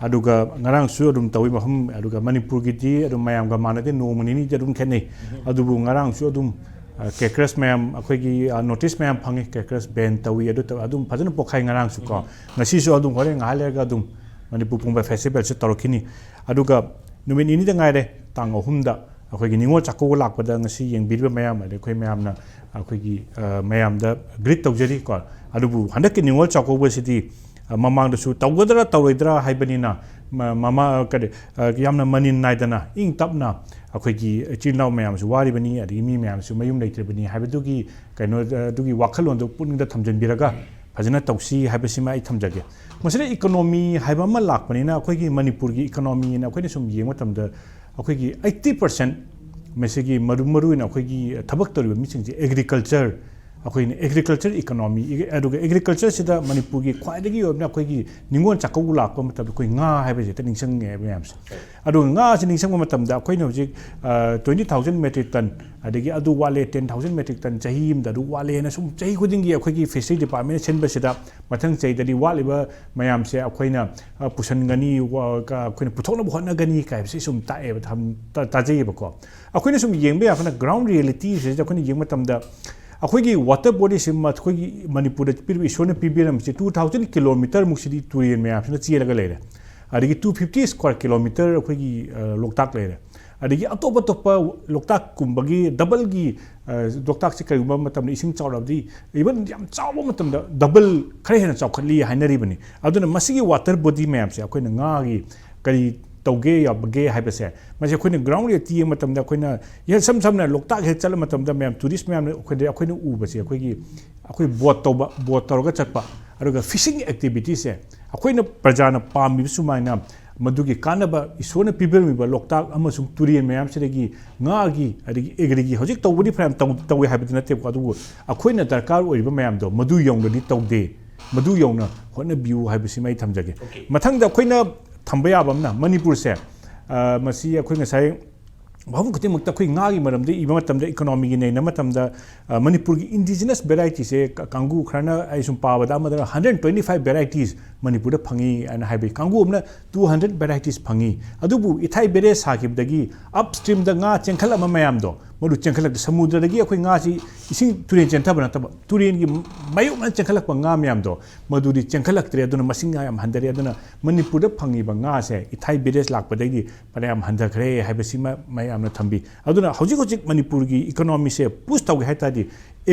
ꯑꯗꯨꯒ ꯉꯔꯥꯡꯁꯨ ꯑꯗꯨꯝ ꯇꯧꯏ ꯃꯐꯝ, ꯑꯗꯨꯒ ꯃꯅꯤꯄꯨꯔꯒꯤꯗꯤ ꯑꯗꯨꯝ ꯃꯌꯥꯝꯒ ꯃꯥꯟꯅꯗꯦ, ꯅꯣꯡꯃ ꯅꯤꯅꯤꯗꯤ ꯑꯗꯨꯝ ꯈꯦꯠꯅꯩ꯫ ꯑꯗꯨꯕꯨ ꯉꯔꯥꯡꯁꯨ ꯑꯗꯨꯝ, ꯑ, ꯀ꯭ꯔꯦꯀꯔꯁ ꯃꯌꯥꯝ, ꯑꯩꯈꯣꯏꯒꯤ, ꯑ, ꯅꯣꯇꯤꯁ ꯃꯌꯥꯝ ꯐꯪꯉꯤ, ꯀ꯭ꯔꯦꯀꯔꯁ ꯕꯦꯟ ꯇꯧꯏ, ꯑꯗꯨ ꯇꯧ-, ꯑꯗꯨꯝ ꯐꯖꯅ ꯄꯣꯛꯈꯥꯏ ꯉꯔꯥꯡꯁꯨ ꯀꯣ꯫ ꯉꯁꯤꯁꯨ ꯑꯗꯨꯝ ꯍꯣꯔꯦꯟ ꯉꯥꯏꯍꯥꯛ ꯂꯩꯔꯒ ꯑꯗꯨꯝ ꯃꯅꯤꯄꯨꯔ ꯄꯨꯝꯕ ꯐꯦꯁꯇꯤꯚꯦꯜꯁꯨ ꯇꯧꯔꯛꯈꯤꯅꯤ꯫ ꯑꯗꯨꯒ ꯅꯨꯃꯤꯠ ꯅꯤꯅꯤꯗ ꯉꯥꯏꯔꯦ, ꯇꯥꯡ ꯑꯍꯨꯝꯗ ꯑꯩꯈꯣꯏꯒꯤ ꯅꯤꯉꯣꯜ ꯆꯥꯛꯀꯧꯕ ꯂꯥꯛꯄꯗ ꯉꯁꯤ ꯌꯦꯡꯕꯤꯔꯤꯕ ꯃꯌꯥꯝ, ꯑꯗꯩ ꯑꯩꯈꯣꯏ ꯃꯌꯥꯝꯅ, ꯑꯩꯈꯣꯏꯒꯤ, ꯑ, ꯃꯌꯥꯝꯗ greet ꯇꯧꯖꯔꯤ ꯀꯣ꯫ ꯑꯗꯨꯕꯨ ꯍꯟꯗꯛꯀꯤ ꯅꯤꯉꯣꯜ ꯆꯥꯛꯀꯧꯕꯁꯤꯗꯤ, ꯑ, ꯃꯃꯥꯡꯗꯁꯨ ꯇꯧꯒꯗ꯭ꯔꯥ ꯇꯧꯔꯣꯏꯗ꯭ꯔꯥ ꯍꯥꯏꯕꯅꯤꯅ, ꯃ-, ꯃꯃꯥ-, ꯀꯔꯤ, ꯑ, ꯌꯥꯝꯅ ꯃꯅꯤꯟ ꯅꯥꯏꯗꯅ ꯏꯪ ꯇꯞꯅ ꯑꯩꯈꯣꯏꯒꯤ ꯏꯆꯤꯜ ꯏꯅꯥꯎ ꯃꯌꯥꯝꯁꯨ ꯋꯥꯔꯤꯕꯅꯤ, ꯑꯗꯒꯤ ꯃꯤ ꯃꯌꯥꯝꯁꯨ ꯃꯌꯨꯝ ꯂꯩꯇ꯭ꯔꯤꯕꯅꯤ ꯍꯥꯏꯕꯗꯨꯒꯤ ꯀꯩꯅꯣ, ꯑ, ꯑꯗꯨꯒꯤ ꯋꯥꯈꯜꯂꯣꯟꯗꯨ ꯄꯨꯛꯅꯤꯡꯗ ꯊꯝꯖꯤꯟꯕꯤꯔꯒ ꯐꯖꯅ ꯇꯧꯁꯤ ꯍꯥꯏꯕꯁꯤꯃ ꯑꯩ ꯊꯝꯖꯒꯦ꯫ ꯃꯁꯤꯗ economy ꯍꯥꯏꯕ ꯑꯃ ꯂꯥꯛꯄꯅꯤꯅ, ꯑꯩꯈꯣꯏꯒꯤ ꯃꯅꯤꯄꯨꯔꯒꯤ economy ꯑꯅ ꯑꯩꯈꯣꯏꯅ ꯁꯨꯝ ꯌꯦꯡꯕ ꯃꯇꯝꯗ, ꯑꯩꯈꯣꯏꯒꯤ eighty percent ꯃꯁꯤꯒꯤ ꯃꯔꯨ-, ꯃꯔꯨꯑꯣꯏꯅ ꯑꯩꯈꯣꯏꯒꯤ ꯊꯕꯛ ꯇꯧꯔꯤꯕ ꯃꯤꯁꯤꯡꯁꯦ agriculture, ꯑꯩꯈꯣꯏꯅ agriculture economy, ꯑꯗꯨꯒ agriculture ꯁꯤꯗ ꯃꯅꯤꯄꯨꯔꯒꯤ ꯈ꯭ꯋꯥꯏꯗꯒꯤ ꯑꯣꯏꯕꯅ ꯑꯩꯈꯣꯏꯒꯤ ꯅꯤꯉꯣꯜ ꯆꯥꯛꯀꯧꯕ ꯂꯥꯛꯄ ꯃꯇꯝꯗ ꯑꯩꯈꯣꯏ ꯉꯥ ꯍꯥꯏꯕꯁꯦ ꯍꯦꯛꯇ ꯅꯤꯡꯁꯤꯡꯉꯦ ꯃꯌꯥꯝꯁꯦ꯫ ꯑꯗꯨꯒ ꯉꯥꯁꯦ ꯅꯤꯡꯁꯤꯡꯕ ꯃꯇꯝꯗ ꯑꯩꯈꯣꯏꯅ ꯍꯧꯖꯤꯛ, ꯑ, twenty thousand metric ton, ꯑꯗꯒꯤ ꯑꯗꯨ ꯋꯥꯠꯂꯦ, ten thousand metric ton ꯆꯍꯤ ꯑꯃꯗ ꯑꯗꯨ ꯋꯥꯠꯂꯦꯅ ꯁꯨꯝ ꯆꯍꯤ ꯈꯨꯗꯤꯡꯒꯤ ꯑꯩꯈꯣꯏꯒꯤ fishery department ꯁꯤꯟꯕꯁꯤꯗ ꯃꯊꯪ ꯆꯍꯤꯗꯗꯤ ꯋꯥꯠꯂꯤꯕ ꯃꯌꯥꯝꯁꯦ ꯑꯩꯈꯣꯏꯅ, ꯑ, ꯄꯨꯁꯟꯒꯅꯤ, ꯋꯥ-, ꯀ-, ꯑꯩꯈꯣꯏꯅ ꯄꯨꯊꯣꯛꯅꯕ ꯍꯣꯠꯅꯒꯅꯤ ꯀꯥꯏꯕꯁꯤ ꯁꯨꯝ ꯇꯥꯛꯑꯦꯕ, ꯊꯝ-, ꯇ-, ꯇꯥꯖꯩꯌꯦꯕꯀꯣ꯫ ꯑꯩꯈꯣꯏꯅ ꯁꯨꯝ ꯌꯦꯡꯕ ꯌꯥꯕꯅ ground reality ꯁꯤꯗ ꯑꯩꯈꯣꯏꯅ ꯌꯦꯡꯕ ꯃꯇꯝꯗ ꯑꯩꯈꯣꯏꯒꯤ water body ꯁꯤ ꯃ-, ꯑꯩꯈꯣꯏꯒꯤ ꯃꯅꯤꯄꯨꯔꯗ ꯄꯤꯔꯤꯕ ꯏꯁꯣꯔꯅ ꯄꯤꯕꯤꯔꯝꯕꯁꯤ two thousand kilometre ꯃꯨꯛꯁꯤꯗꯤ ꯇꯨꯔꯦꯜ ꯃꯌꯥꯝꯁꯤꯅ ꯆꯦꯜꯂꯒ ꯂꯩꯔꯦ꯫ ꯑꯗꯒꯤ two fifty square kilometre ꯑꯩꯈꯣꯏꯒꯤ, ꯑ, ꯂꯣꯛꯇꯥꯛ ꯂꯩꯔꯦ꯫ ꯑꯗꯒꯤ ꯑꯇꯣꯞ ꯑꯇꯣꯞꯄ ꯂꯣꯛꯇꯥꯛꯀꯨꯝꯕꯒꯤ doubleꯒꯤ, ꯑ, ꯂꯣꯛꯇꯥꯛꯁꯤ ꯀꯔꯤꯒꯨꯝꯕ ꯃꯇꯝꯗ ꯏꯁꯤꯡ ꯆꯥꯎꯔꯕꯗꯤ even ꯌꯥꯝ ꯆꯥꯎꯕ ꯃꯇꯝꯗ double ꯈꯔ ꯍꯦꯟꯅ ꯆꯥꯎꯈꯠꯂꯤ ꯍꯥꯏꯅꯔꯤꯕꯅꯤ꯫ ꯑꯗꯨꯅ ꯃꯁꯤꯒꯤ water body ꯃꯌꯥꯝꯁꯦ ꯑꯩꯈꯣꯏꯅ ꯉꯥꯒꯤ ꯀꯔꯤ ꯇꯧꯒꯦ ꯌꯥꯕꯒꯦ ꯍꯥꯏꯕꯁꯦ, ꯃꯁꯤ ꯑꯩꯈꯣꯏꯅ ground reality ꯌꯦꯡꯕ ꯃꯇꯝꯗ ꯑꯩꯈꯣꯏꯅ ꯏꯁꯝ ꯁꯝꯅ ꯂꯣꯛꯇꯥꯛ ꯍꯦꯛ ꯆꯠꯂ ꯃꯇꯝꯗ ꯃꯌꯥꯝ tourist ꯃꯌꯥꯝꯅ ꯑꯩꯈꯣꯏꯗ, ꯑꯩꯈꯣꯏꯅ ꯎꯕꯁꯦ ꯑꯩꯈꯣꯏꯒꯤ, ꯑꯩꯈꯣꯏ boat ꯇꯧꯕ, boat ꯇꯧꯔꯒ ꯆꯠꯄ, ꯑꯗꯨꯒ fishing activity ꯁꯦ ꯑꯩꯈꯣꯏꯅ ꯄ꯭ꯔꯖꯥꯅ ꯄꯥꯝꯃꯤꯕ ꯁꯨꯃꯥꯏꯅ ꯃꯗꯨꯒꯤ ꯀꯥꯟꯅꯕ ꯏꯁꯣꯔꯅ ꯄꯤꯕꯤꯔꯝꯃꯤꯕ ꯂꯣꯛꯇꯥꯛ ꯑꯃꯁꯨꯡ ꯇꯨꯔꯦꯜ ꯃꯌꯥꯝꯁꯤꯗꯒꯤ ꯉꯥꯒꯤ, ꯑꯗꯒꯤ agriꯒꯤ, ꯍꯧꯖꯤꯛ ꯇꯧꯕꯗꯤ ꯐꯅꯌꯥꯝ ꯇꯧ-, ꯇꯧꯏ ꯍꯥꯏꯕꯗꯤ ꯅꯠꯇꯦꯕꯀꯣ, ꯑꯗꯨꯕꯨ ꯑꯩꯈꯣꯏꯅ ꯗꯔꯀꯥꯔ ꯑꯣꯏꯔꯤꯕ ꯃꯌꯥꯝꯗꯣ ꯃꯗꯨ ꯌꯧꯅꯗꯤ ꯇꯧꯗꯦ꯫ ꯃꯗꯨ ꯌꯧꯅ ꯍꯣꯠꯅꯕꯤꯌꯨ ꯍꯥꯏꯕꯁꯤꯃ ꯑꯩ ꯊꯝꯖꯒꯦ꯫ Okay. ꯃꯊꯪꯗ ꯑꯩꯈꯣꯏꯅ ꯊꯝꯕ ꯌꯥꯕ ꯑꯃꯅ ꯃꯅꯤꯄꯨꯔꯁꯦ, ꯑ, ꯃꯁꯤ ꯑꯩꯈꯣꯏ ꯉꯁꯥꯏ ꯃꯐꯝ ꯈꯨꯗꯤꯡꯃꯛꯇ ꯑꯩꯈꯣꯏ ꯉꯥꯒꯤ ꯃꯔꯝꯗ ꯏꯕ ꯃꯇꯝꯗ, economyꯒꯤ ꯅꯩꯅꯕ ꯃꯇꯝꯗ, ꯑ, ꯃꯅꯤꯄꯨꯔꯒꯤ indigenous varietyꯁꯦ ꯀ-, ꯀꯥꯡꯕꯨ ꯈꯔꯅ ꯑꯩ ꯁꯨꯝ ꯄꯥꯕꯗ ꯑꯃꯗ hundred twenty five varieties ꯃꯅꯤꯄꯨꯔꯗ ꯐꯪꯉꯤ ꯍꯥꯏꯅ ꯍꯥꯏꯕ ꯀꯥꯡꯕꯨ ꯑꯃꯅ two hundred varieties ꯐꯪꯉꯤ꯫ ꯑꯗꯨꯕꯨ ꯏꯊꯥꯏ ꯕꯦꯔꯦꯖ ꯁꯥꯈꯤꯕꯗꯒꯤ upstreamꯗ ꯉꯥ ꯆꯦꯟꯈꯠꯂꯝꯕ ꯃꯌꯥꯝꯗꯣ, ꯃꯗꯨ ꯆꯦꯟꯈꯠꯂꯛꯇ ꯁꯃꯨꯗ꯭ꯔꯗꯒꯤ ꯑꯩꯈꯣꯏ ꯉꯥꯁꯤ ꯏꯁꯤꯡ ꯇꯨꯔꯦꯟ ꯆꯦꯟꯊꯕ ꯅꯠꯇꯕ ꯇꯨꯔꯦꯟꯒꯤ ꯃꯥꯌꯣꯛꯅ ꯆꯦꯟꯈꯠꯂꯛꯄ ꯉꯥ ꯃꯌꯥꯝꯗꯣ, ꯃꯗꯨꯗꯤ ꯆꯦꯟꯈꯠꯂꯛꯇ꯭ꯔꯦ꯫ ꯑꯗꯨꯅ ꯃꯁꯤꯡ ꯌꯥꯝ ꯍꯟꯊꯔꯦ꯫ ꯑꯗꯨꯅ ꯃꯅꯤꯄꯨꯔꯗ ꯐꯪꯉꯤꯕ ꯉꯥꯁꯦ ꯏꯊꯥꯏ ꯕꯦꯔꯦꯖ ꯂꯥꯛꯄꯗꯒꯤꯗꯤ ꯐꯅꯌꯥꯝ ꯍꯟꯊꯈ꯭ꯔꯦ ꯍꯥꯏꯕꯁꯤꯃ ꯃꯌꯥꯝꯅ ꯊꯝꯕꯤ꯫ ꯑꯗꯨꯅ ꯍꯧꯖꯤꯛ ꯍꯧꯖꯤꯛ ꯃꯅꯤꯄꯨꯔꯒꯤ economyꯁꯦ push ꯇꯧꯒꯦ ꯍꯥꯏ ꯇꯥꯔꯗꯤ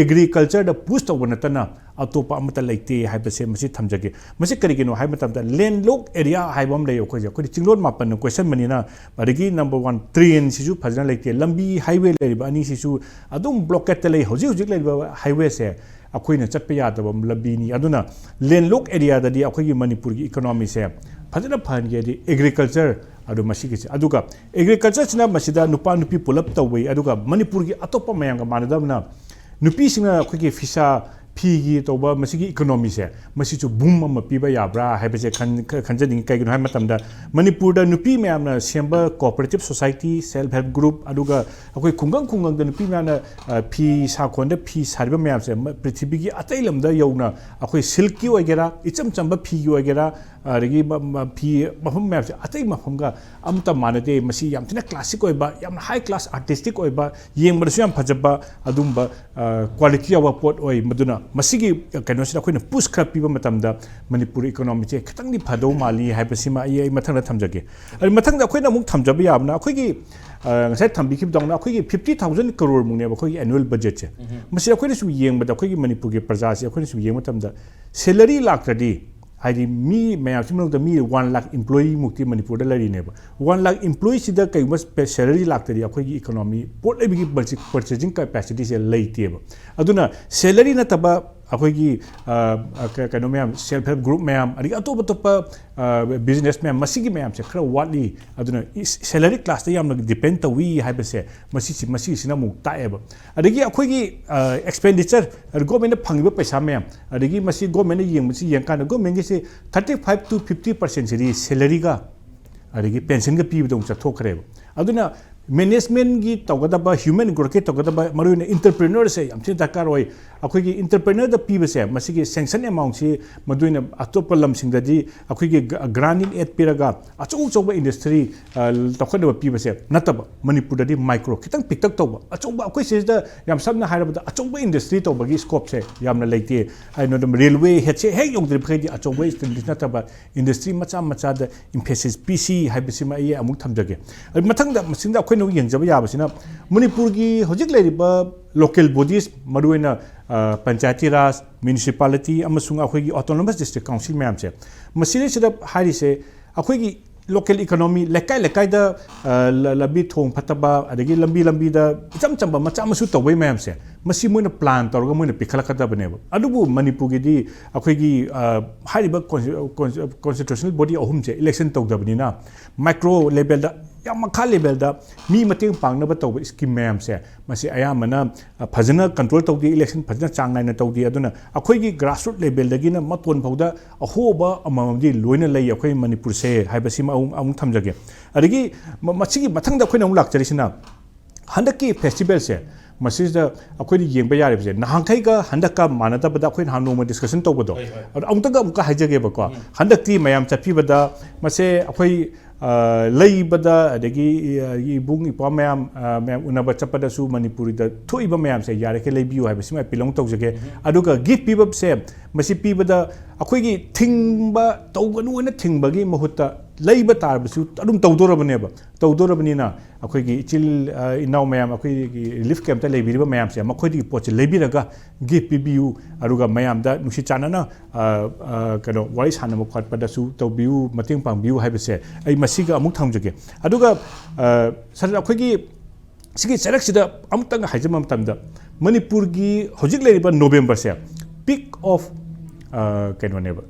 agricultureꯗ push ꯇꯧꯕ ꯅꯠꯇꯅ ꯑꯇꯣꯞꯄ ꯑꯃꯠꯇ ꯂꯩꯇꯦ ꯍꯥꯏꯕꯁꯦ ꯃꯁꯤ ꯊꯝꯖꯒꯦ꯫ ꯃꯁꯤ ꯀꯔꯤꯒꯤꯅꯣ ꯍꯥꯏꯕ ꯃꯇꯝꯗ landlocked area ꯍꯥꯏꯕ ꯑꯃ ꯂꯩ꯫ ꯑꯩꯈꯣꯏꯁꯦ, ꯑꯩꯈꯣꯏꯗꯤ ꯆꯤꯡꯂꯣꯟ ꯃꯥꯄꯟꯅ ꯀꯣꯏꯁꯟꯕꯅꯤꯅ, ꯑꯗꯒꯤ number one trainꯁꯤꯁꯨ ꯐꯖꯅ ꯂꯩꯇꯦ, ꯂꯝꯕꯤ highway ꯂꯩꯔꯤꯕ ꯑꯅꯤꯁꯤꯁꯨ ꯑꯗꯨꯝ blockadeꯇ ꯂꯩ꯫ ꯍꯧꯖꯤꯛ ꯍꯧꯖꯤꯛ ꯂꯩꯔꯤꯕ highwayꯁꯦ ꯑꯩꯈꯣꯏꯅ ꯆꯠꯄ ꯌꯥꯗꯕ ꯂꯝꯕꯤꯅꯤ꯫ ꯑꯗꯨꯅ landlocked areaꯗꯗꯤ ꯑꯩꯈꯣꯏꯒꯤ ꯃꯅꯤꯄꯨꯔꯒꯤ economyꯁꯦ ꯐꯖꯅ ꯐꯍꯟꯒꯦꯗꯤ agriculture ꯑꯗꯨ ꯃꯁꯤꯒꯤꯁꯦ꯫ ꯑꯗꯨꯒ agricultureꯁꯤꯅ ꯃꯁꯤꯗ ꯅꯨꯄꯥ ꯅꯨꯄꯤ ꯄꯨꯂꯞ ꯇꯧꯕꯩ, ꯑꯗꯨꯒ ꯃꯅꯤꯄꯨꯔꯒꯤ ꯑꯇꯣꯞꯄ ꯃꯌꯥꯝꯒ ꯃꯥꯟꯅꯗꯕꯅ ꯅꯨꯄꯤꯁꯤꯡꯅ ꯑꯩꯈꯣꯏꯒꯤ ꯐꯤꯁꯥ ꯐꯤꯒꯤ ꯇꯧꯕ ꯃꯁꯤꯒꯤ economyꯁꯦ, ꯃꯁꯤꯁꯨ boom ꯑꯃ ꯄꯤꯕ ꯌꯥꯕ꯭ꯔꯥ ꯍꯥꯏꯕꯁꯦ ꯈꯟ-, ꯈꯟꯖꯅꯤꯡꯉꯤ꯫ ꯀꯩꯒꯤꯅꯣ ꯍꯥꯏꯕ ꯃꯇꯝꯗ ꯃꯅꯤꯄꯨꯔꯗ ꯅꯨꯄꯤ ꯃꯌꯥꯝꯅ ꯁꯦꯝꯕ cooperative society, self help group, ꯑꯗꯨꯒ ꯑꯩꯈꯣꯏ ꯈꯨꯡꯒꯪ ꯈꯨꯡꯒꯪꯗ ꯅꯨꯄꯤ ꯃꯌꯥꯝꯅ, ꯑ, ꯐꯤ ꯁꯥꯈꯣꯟꯗ ꯐꯤ ꯁꯥꯔꯤꯕ ꯃꯌꯥꯝꯁꯦ, ꯃ-, ꯄ꯭ꯔꯤꯊꯤꯕꯤꯒꯤ ꯑꯇꯩ ꯂꯝꯗ ꯌꯧꯅ ꯑꯩꯈꯣꯏ silkꯀꯤ ꯑꯣꯏꯒꯦꯔꯥ, ꯏꯆꯝ ꯆꯝꯕ ꯐꯤꯒꯤ ꯑꯣꯏꯒꯦꯔꯥ, ꯑꯗꯒꯤ ꯃ-, ꯃ-, ꯐꯤ ꯃꯐꯝ ꯃꯌꯥꯝꯁꯦ ꯑꯇꯩ ꯃꯐꯝꯒ ꯑꯃꯠꯇ ꯃꯥꯟꯅꯗꯦ꯫ ꯃꯁꯤ ꯌꯥꯝ ꯊꯤꯅ classic ꯑꯣꯏꯕ, ꯌꯥꯝꯅ high class artistic ꯑꯣꯏꯕ, ꯌꯦꯡꯕꯗꯁꯨ ꯌꯥꯝ ꯐꯖꯕ ꯑꯗꯨꯝꯕ, ꯑ, quality ꯌꯥꯎꯕ ꯄꯣꯠ ꯑꯣꯏ꯫ ꯃꯗꯨꯅ ꯃꯁꯤꯒꯤ ꯀꯩꯅꯣꯁꯤꯗ ꯑꯩꯈꯣꯏꯅ push ꯈꯔ ꯄꯤꯕ ꯃꯇꯝꯗ ꯃꯅꯤꯄꯨꯔ economyꯁꯦ ꯈꯤꯇꯪꯗꯤ ꯐꯗꯧ ꯃꯥꯜꯂꯤ ꯍꯥꯏꯕꯁꯤꯃ ꯑꯩ, ꯑꯩ ꯃꯊꯪꯗ ꯊꯝꯖꯒꯦ꯫ ꯑꯗꯨ ꯃꯊꯪꯗ ꯑꯩꯈꯣꯏꯅ ꯑꯃꯨꯛ ꯊꯝꯖꯕ ꯌꯥꯕꯅ ꯑꯩꯈꯣꯏꯒꯤ, ꯑ, ꯉꯁꯥꯏ ꯊꯝꯕꯤꯈꯤꯕꯗꯧꯅ ꯑꯩꯈꯣꯏꯒꯤ fifty thousand crore ꯃꯨꯛꯅꯦꯕ ꯑꯩꯈꯣꯏꯒꯤ annual budgetꯁꯦ꯫ ꯃꯁꯤ ꯑꯩꯈꯣꯏꯅ ꯁꯨꯝ ꯌꯦꯡꯕꯗ ꯑꯩꯈꯣꯏꯒꯤ ꯃꯅꯤꯄꯨꯔꯒꯤ ꯄ꯭ꯔꯖꯥꯁꯦ ꯑꯩꯈꯣꯏꯅ ꯁꯨꯝ ꯌꯦꯡꯕ ꯃꯇꯝꯗ salary ꯂꯥꯛꯇ꯭ꯔꯗꯤ, ꯍꯥꯏꯗꯤ ꯃꯤ ꯃꯌꯥꯝꯁꯤ ꯃꯅꯨꯡꯗ ꯃꯤ one lakh employee ꯃꯨꯛꯇꯤ ꯃꯅꯤꯄꯨꯔꯗ ꯂꯩꯔꯤꯅꯦꯕ꯫ One lakh employeeꯁꯤꯗ ꯀꯩꯒꯨꯝꯕ salary ꯂꯥꯛꯇ꯭ꯔꯗꯤ ꯑꯩꯈꯣꯏꯒꯤ economy, ꯄꯣꯠ ꯂꯩꯕꯒꯤ purchasing capacityꯁꯦ ꯂꯩꯇꯦꯕ꯫ ꯑꯗꯨꯅ salary ꯅꯠꯇꯕ ꯑꯩꯈꯣꯏꯒꯤ, ꯑ, ꯑ, ꯀ-, ꯀꯩꯅꯣ ꯃꯌꯥꯝ, self help group ꯃꯌꯥꯝ, ꯑꯗꯒꯤ ꯑꯇꯣꯞ ꯑꯇꯣꯞꯄ, ꯑ, business ꯃꯌꯥꯝ, ꯃꯁꯤꯒꯤ ꯃꯌꯥꯝꯁꯦ ꯈꯔ ꯋꯥꯠꯂꯤ꯫ ꯑꯗꯨꯅ ꯏꯁ-, salary classꯇ ꯌꯥꯝꯅ depend ꯇꯧꯏ ꯍꯥꯏꯕꯁꯦ ꯃꯁꯤꯁꯤ, ꯃꯁꯤꯁꯤꯅ ꯑꯃꯨꯛ ꯇꯥꯛꯑꯦꯕ꯫ ꯑꯗꯒꯤ ꯑꯩꯈꯣꯏꯒꯤ, ꯑ, expenditure, ꯑꯗ governmentꯅ ꯐꯪꯉꯤꯕ ꯄꯩꯁꯥ ꯃꯌꯥꯝ, ꯑꯗꯒꯤ ꯃꯁꯤ governmentꯅ ꯌꯦꯡꯕꯁꯤ ꯌꯦꯡꯀꯥꯟꯗ governmentꯒꯤꯁꯤ thirty five to fifty percentꯁꯤꯗꯤ salaryꯒ ꯑꯗꯒꯤ pensionꯒ ꯄꯤꯕꯗ ꯑꯃꯨꯛ ꯆꯠꯊꯣꯛꯈ꯭ꯔꯦꯕ꯫ ꯑꯗꯨꯅ managementꯀꯤ ꯇꯧꯒꯗꯕ, human growthꯀꯤ ꯇꯧꯒꯗꯕ, ꯃꯔꯨꯑꯣꯏꯅ entrepreneurꯁꯦ ꯌꯥꯝ ꯊꯤꯅ ꯗꯔꯀꯥꯔ ꯑꯣꯏ꯫ ꯑꯩꯈꯣꯏꯒꯤ entrepreneurꯗ ꯄꯤꯕꯁꯦ, ꯃꯁꯤꯒꯤ sanction amountꯁꯤ ꯃꯗꯨꯅ ꯑꯇꯣꯞꯄ ꯂꯝꯁꯤꯡꯗꯗꯤ ꯑꯩꯈꯣꯏꯒꯤ grant in aid ꯄꯤꯔꯒ ꯑꯆꯧ ꯑꯆꯧꯕ industry ꯆꯥꯎꯈꯠꯅꯕ ꯄꯤꯕꯁꯦ ꯅꯠꯇꯕ, ꯃꯅꯤꯄꯨꯔꯗꯗꯤ micro, ꯈꯤꯇꯪ ꯄꯤꯛꯇꯛ ꯇꯧꯕ, ꯑꯆꯧꯕ, ꯑꯩꯈꯣꯏ ꯁꯤꯗ ꯌꯥꯝ ꯁꯝꯅ ꯍꯥꯏꯔꯕꯗ ꯑꯆꯧꯕ industry ꯇꯧꯕꯒꯤ scopeꯁꯦ ꯌꯥꯝꯅ ꯂꯩꯇꯦ꯫ ꯍꯥꯏꯅ ꯑꯗꯨꯝ railway headꯁꯦ ꯍꯦꯛ ꯌꯧꯗ꯭ꯔꯤꯕꯈꯩꯗꯤ ꯑꯆꯧꯕ industry ꯅꯠꯇꯕ industry ꯃꯆꯥ ꯃꯆꯥꯗ emphasis ꯄꯤꯁꯤ ꯍꯥꯏꯕꯁꯤꯃ ꯑꯩ ꯑꯃꯨꯛ ꯊꯝꯖꯒꯦ꯫ ꯑꯗꯨ ꯃꯊꯪꯗ ꯃꯁꯤꯗ ꯑꯩꯈꯣꯏꯅ ꯑꯃꯨꯛ ꯌꯦꯡꯖꯕ ꯌꯥꯕꯁꯤꯅ ꯃꯅꯤꯄꯨꯔꯒꯤ ꯍꯧꯖꯤꯛ ꯂꯩꯔꯤꯕ local bodies, ꯃꯔꯨꯑꯣꯏꯅ ꯄꯟꯆꯥꯌꯇꯤ ꯔꯥꯖ, municipality ꯑꯃꯁꯨꯡ ꯑꯩꯈꯣꯏꯒꯤ autonomous district council ꯃꯌꯥꯝꯁꯦ, ꯃꯁꯤꯗꯩꯁꯤꯗ ꯍꯥꯏꯔꯤꯁꯦ ꯑꯩꯈꯣꯏꯒꯤ local economy, ꯂꯩꯀꯥꯏ ꯂꯩꯀꯥꯏꯗ ꯂꯝꯕꯤ ꯊꯣꯡ ꯐꯠꯇꯕ, ꯑꯗꯒꯤ ꯂꯝꯕꯤ ꯂꯝꯕꯤꯗ ꯏꯆꯝ ꯆꯝꯕ ꯃꯆꯥ ꯃꯁꯨ ꯇꯧꯕꯩ ꯃꯌꯥꯝꯁꯦ, ꯃꯁꯤ ꯃꯣꯏꯅ plan ꯇꯧꯔꯒ ꯃꯣꯏꯅ ꯄꯤꯈꯠꯂꯛꯀꯗꯕꯅꯦꯕ꯫ ꯑꯗꯨꯕꯨ ꯃꯅꯤꯄꯨꯔꯒꯤꯗꯤ ꯑꯩꯈꯣꯏꯒꯤ ꯍꯥꯏꯔꯤꯕ constitutional body ꯑꯍꯨꯝꯁꯦ election ꯇꯧꯗꯕꯅꯤꯅ, micro levelꯗ, ꯌꯥꯝ ꯃꯈꯥ levelꯗ ꯃꯤ ꯃꯇꯦꯡ ꯄꯥꯡꯅꯕ ꯇꯧꯕ scheme ꯃꯌꯥꯝꯁꯦ, ꯃꯁꯤ ꯑꯌꯥꯝꯕꯅ ꯐꯖꯅ control ꯇꯧꯗꯦ, election ꯐꯖꯅ ꯆꯥꯡ ꯅꯥꯏꯅ ꯇꯧꯗꯦ꯫ ꯑꯗꯨꯅ ꯑꯩꯈꯣꯏꯒꯤ grassroot levelꯗꯒꯤꯅ ꯃꯇꯣꯟ ꯐꯥꯎꯗ ꯑꯍꯣꯕ ꯑꯃꯃꯝꯗꯤ ꯂꯣꯏꯅ ꯂꯩ ꯑꯩꯈꯣꯏ ꯃꯅꯤꯄꯨꯔꯁꯦ ꯍꯥꯏꯕꯁꯤꯃ ꯑꯃꯨꯛ, ꯑꯃꯨꯛ ꯊꯝꯖꯒꯦ꯫ ꯑꯗꯒꯤ ꯃ-, ꯃꯁꯤꯒꯤ ꯃꯊꯪꯗ ꯑꯩꯈꯣꯏꯅ ꯑꯃꯨꯛ ꯂꯥꯛꯆꯔꯤꯁꯤꯅ ꯍꯟꯗꯛꯀꯤ festivalꯁꯦ, ꯃꯁꯤꯗ ꯑꯩꯈꯣꯏꯅ ꯌꯦꯡꯕ ꯌꯥꯔꯤꯕꯁꯦ, ꯅꯍꯥꯟꯈꯩꯒ ꯍꯟꯗꯛꯀ ꯃꯥꯟꯅꯗꯕꯗ ꯑꯩꯈꯣꯏ ꯅꯍꯥꯟ ꯅꯣꯡꯃ discussion ꯇꯧꯕꯗꯣ, ꯑꯗꯣ ꯑꯃꯨꯛꯇꯪꯒ ꯑꯃꯨꯛꯀ ꯍꯥꯏꯖꯒꯦꯕꯀꯣ꯫ ꯍꯟꯗꯛꯇꯤ ꯃꯌꯥꯝ ꯆꯠꯄꯤꯕꯗ ꯃꯁꯦ ꯑꯩꯈꯣꯏ ꯂꯩꯕꯗ, ꯑꯗꯒꯤ ꯏꯕꯨꯡ ꯏꯄ꯭ꯋꯥ ꯃꯌꯥꯝ, ꯃꯌꯥꯝ ꯎꯅꯕ ꯆꯠꯄꯗꯁꯨ ꯃꯅꯤꯄꯨꯔꯤꯗ ꯊꯣꯛꯏꯕ ꯃꯌꯥꯝꯁꯦ ꯌꯥꯔꯤꯈꯩ ꯂꯩꯕꯤꯌꯨ ꯍꯥꯏꯕꯁꯤꯃ appeal ꯑꯃꯨꯛ ꯇꯧꯖꯒꯦ꯫ ꯑꯗꯨꯒ gift ꯄꯤꯕꯁꯦ, ꯃꯁꯤ ꯄꯤꯕꯗ ꯑꯩꯈꯣꯏꯒꯤ ꯊꯤꯡꯕ, ꯇꯧꯒꯅꯨ ꯍꯥꯏꯅ ꯊꯤꯡꯕꯒꯤ ꯃꯍꯨꯠꯇ ꯂꯩꯕ ꯇꯥꯔꯕꯁꯨ ꯑꯗꯨꯝ ꯇꯧꯗꯣꯔꯕꯅꯦꯕ꯫ ꯇꯧꯗꯣꯔꯕꯅꯤꯅ ꯑꯩꯈꯣꯏꯒꯤ ꯏꯆꯤꯜ ꯏꯅꯥꯎ ꯃꯌꯥꯝ, ꯑꯩꯈꯣꯏꯒꯤ relief campꯇ ꯂꯩꯕꯤꯔꯤꯕ ꯃꯌꯥꯝꯁꯦ, ꯃꯈꯣꯏꯗꯒꯤ ꯄꯣꯠꯁꯦ ꯂꯩꯕꯤꯔꯒ gift ꯄꯤꯕꯤꯌꯨ, ꯑꯗꯨꯒ ꯃꯌꯥꯝꯗ ꯅꯨꯡꯁꯤ ꯆꯥꯟꯅꯅ ꯀꯩꯅꯣ, ꯋꯥꯔꯤ ꯁꯥꯟꯅꯕ ꯈꯣꯠꯄꯗꯁꯨ ꯇꯧꯕꯤꯌꯨ, ꯃꯇꯦꯡ ꯄꯥꯡꯕꯤꯌꯨ ꯍꯥꯏꯕꯁꯦ ꯑꯩ ꯃꯁꯤꯒ ꯑꯃꯨꯛ ꯊꯝꯖꯒꯦ꯫ ꯑꯗꯨꯒ ꯁꯥꯔ, ꯑꯩꯈꯣꯏꯒꯤ ꯁꯤꯒꯤ ꯆꯩꯔꯛꯁꯤꯗ ꯑꯃꯨꯛꯇꯪ ꯍꯥꯏꯖꯕ ꯃꯇꯝꯗ, ꯃꯅꯤꯄꯨꯔꯒꯤ ꯍꯧꯖꯤꯛ ꯂꯩꯔꯤꯕ Novemberꯁꯦ peak of ꯀꯩꯅꯣꯅꯦꯕ,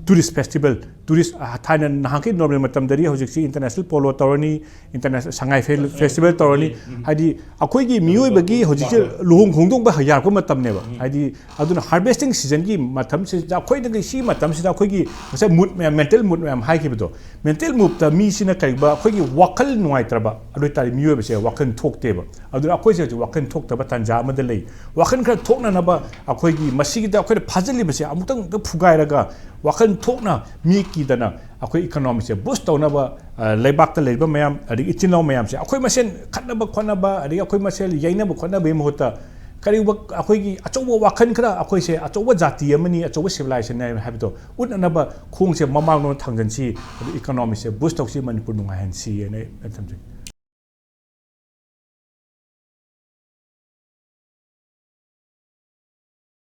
tourist festival ꯇꯨꯔꯤꯁ, ꯑ, ꯊꯥꯏꯅ ꯅꯍꯥꯟꯒꯤ ꯅꯣꯔꯃꯦꯜ ꯃꯇꯝꯗꯗꯤ ꯍꯧꯖꯤꯛꯁꯤ ꯏꯟꯇꯔꯅꯦꯁꯅꯦꯜ ꯄꯣꯂꯣ ꯇꯧꯔꯅꯤ, ꯏꯟꯇꯔꯅꯦꯁꯅꯦꯜ ꯁꯉꯥꯏ ꯐꯦ-, ꯐꯦꯁꯇꯤꯚꯦꯜ ꯇꯧꯔꯅꯤ꯫ ꯍꯥꯏꯗꯤ ꯑꯩꯈꯣꯏꯒꯤ ꯃꯤꯑꯣꯏꯕꯒꯤ ꯍꯧꯖꯤꯛꯁꯦ ꯂꯨꯍꯣꯡ ꯈꯣꯡꯗꯣꯡꯕ ꯌꯥꯔꯛꯄ ꯃꯇꯝꯅꯦꯕ꯫ ꯍꯥꯏꯗꯤ ꯑꯗꯨꯅ ꯍꯥꯔꯚꯦꯁꯇꯤꯡ ꯁꯤꯖꯟꯒꯤ ꯃꯇꯝꯁꯤꯗ ꯑꯩꯈꯣꯏꯗꯒꯤ ꯁꯤ ꯃꯇꯝꯁꯤꯗ ꯑꯩꯈꯣꯏꯒꯤ ꯉꯁꯥꯏ ꯃꯨꯠ ꯃꯌꯥꯝ, ꯃꯦꯟꯇꯦꯜ ꯃꯨꯠ ꯃꯌꯥꯝ ꯍꯥꯏꯈꯤꯕꯗꯣ, ꯃꯦꯟꯇꯦꯜ ꯃꯨꯠꯇ ꯃꯤꯁꯤꯅ ꯀꯔꯤꯒꯨꯝꯕ ꯑꯩꯈꯣꯏꯒꯤ ꯋꯥꯈꯜ ꯅꯨꯡꯉꯥꯏꯇ꯭ꯔꯕ, ꯑꯗꯨ ꯑꯣꯏꯇꯥꯔꯗꯤ ꯃꯤꯑꯣꯏꯕꯁꯦ ꯋꯥꯈꯜ ꯊꯣꯛꯇꯦꯕ꯫ ꯑꯗꯨꯅ ꯑꯩꯈꯣꯏꯁꯦ ꯍꯧꯖꯤꯛ ꯋꯥꯈꯜ ꯊꯣꯛꯇꯕ ꯇꯥꯟꯖꯥ ꯑꯃꯗ ꯂꯩ꯫ ꯋꯥꯈꯜ ꯈꯔ ꯊꯣꯛꯅꯅꯕ ꯑꯩꯈꯣꯏꯒꯤ ꯃꯁꯤꯒꯤꯗ ꯑꯩꯈꯣꯏꯅ ꯐꯥꯖꯤꯜꯂꯤꯕꯁꯦ ꯑꯃꯨꯛꯇꯪ ꯐꯨꯒꯥꯏꯔꯒ ꯋꯥꯈꯜ ꯊꯣꯛꯅ ꯃꯤ ꯀꯤꯗꯅ ꯑꯩꯈꯣꯏ ꯏꯀꯣꯅꯣꯃꯤꯁꯦ ꯕꯨꯁ ꯇꯧꯅꯕ, ꯑ, ꯂꯩꯕꯥꯛꯇ ꯂꯩꯔꯤꯕ ꯃꯌꯥꯝ, ꯑꯗꯒꯤ ꯏꯆꯤꯜ ꯏꯅꯥꯎ ꯃꯌꯥꯝꯁꯦ ꯑꯩꯈꯣꯏ ꯃꯁꯦꯟ ꯈꯠꯅꯕ ꯈꯣꯠꯅꯕ, ꯑꯗꯒꯤ ꯑꯩꯈꯣꯏ ꯃꯁꯦꯟ ꯌꯩꯅꯕ ꯈꯣꯠꯅꯕꯒꯤ ꯃꯍꯨꯠꯇ ꯀꯔꯤꯒꯨꯝꯕ ꯑꯩꯈꯣꯏꯒꯤ ꯑꯆꯧꯕ ꯋꯥꯈꯜ ꯈꯔ, ꯑꯩꯈꯣꯏꯁꯦ ꯑꯆꯧꯕ ꯖꯥꯇꯤ ꯑꯃꯅꯤ, ꯑꯆꯧꯕ ꯁꯤꯚꯤꯂꯥꯏꯖꯦꯁꯟ ꯍꯥꯏꯕꯗꯣ ꯎꯠꯅꯅꯕ ꯈꯣꯡꯁꯦ ꯃꯃꯥꯡꯂꯣꯝꯗ ꯊꯥꯡꯖꯟꯁꯤ, ꯑꯗꯨ ꯏꯀꯣꯅꯣꯃꯤꯁꯦ ꯕꯨꯁ ꯇꯧꯁꯤ, ꯃꯅꯤꯄꯨꯔ ꯅꯨꯡꯉꯥꯏꯍꯟꯁꯤ ꯍꯥꯏꯅ ꯑꯩ ꯊꯝꯖꯒꯦ꯫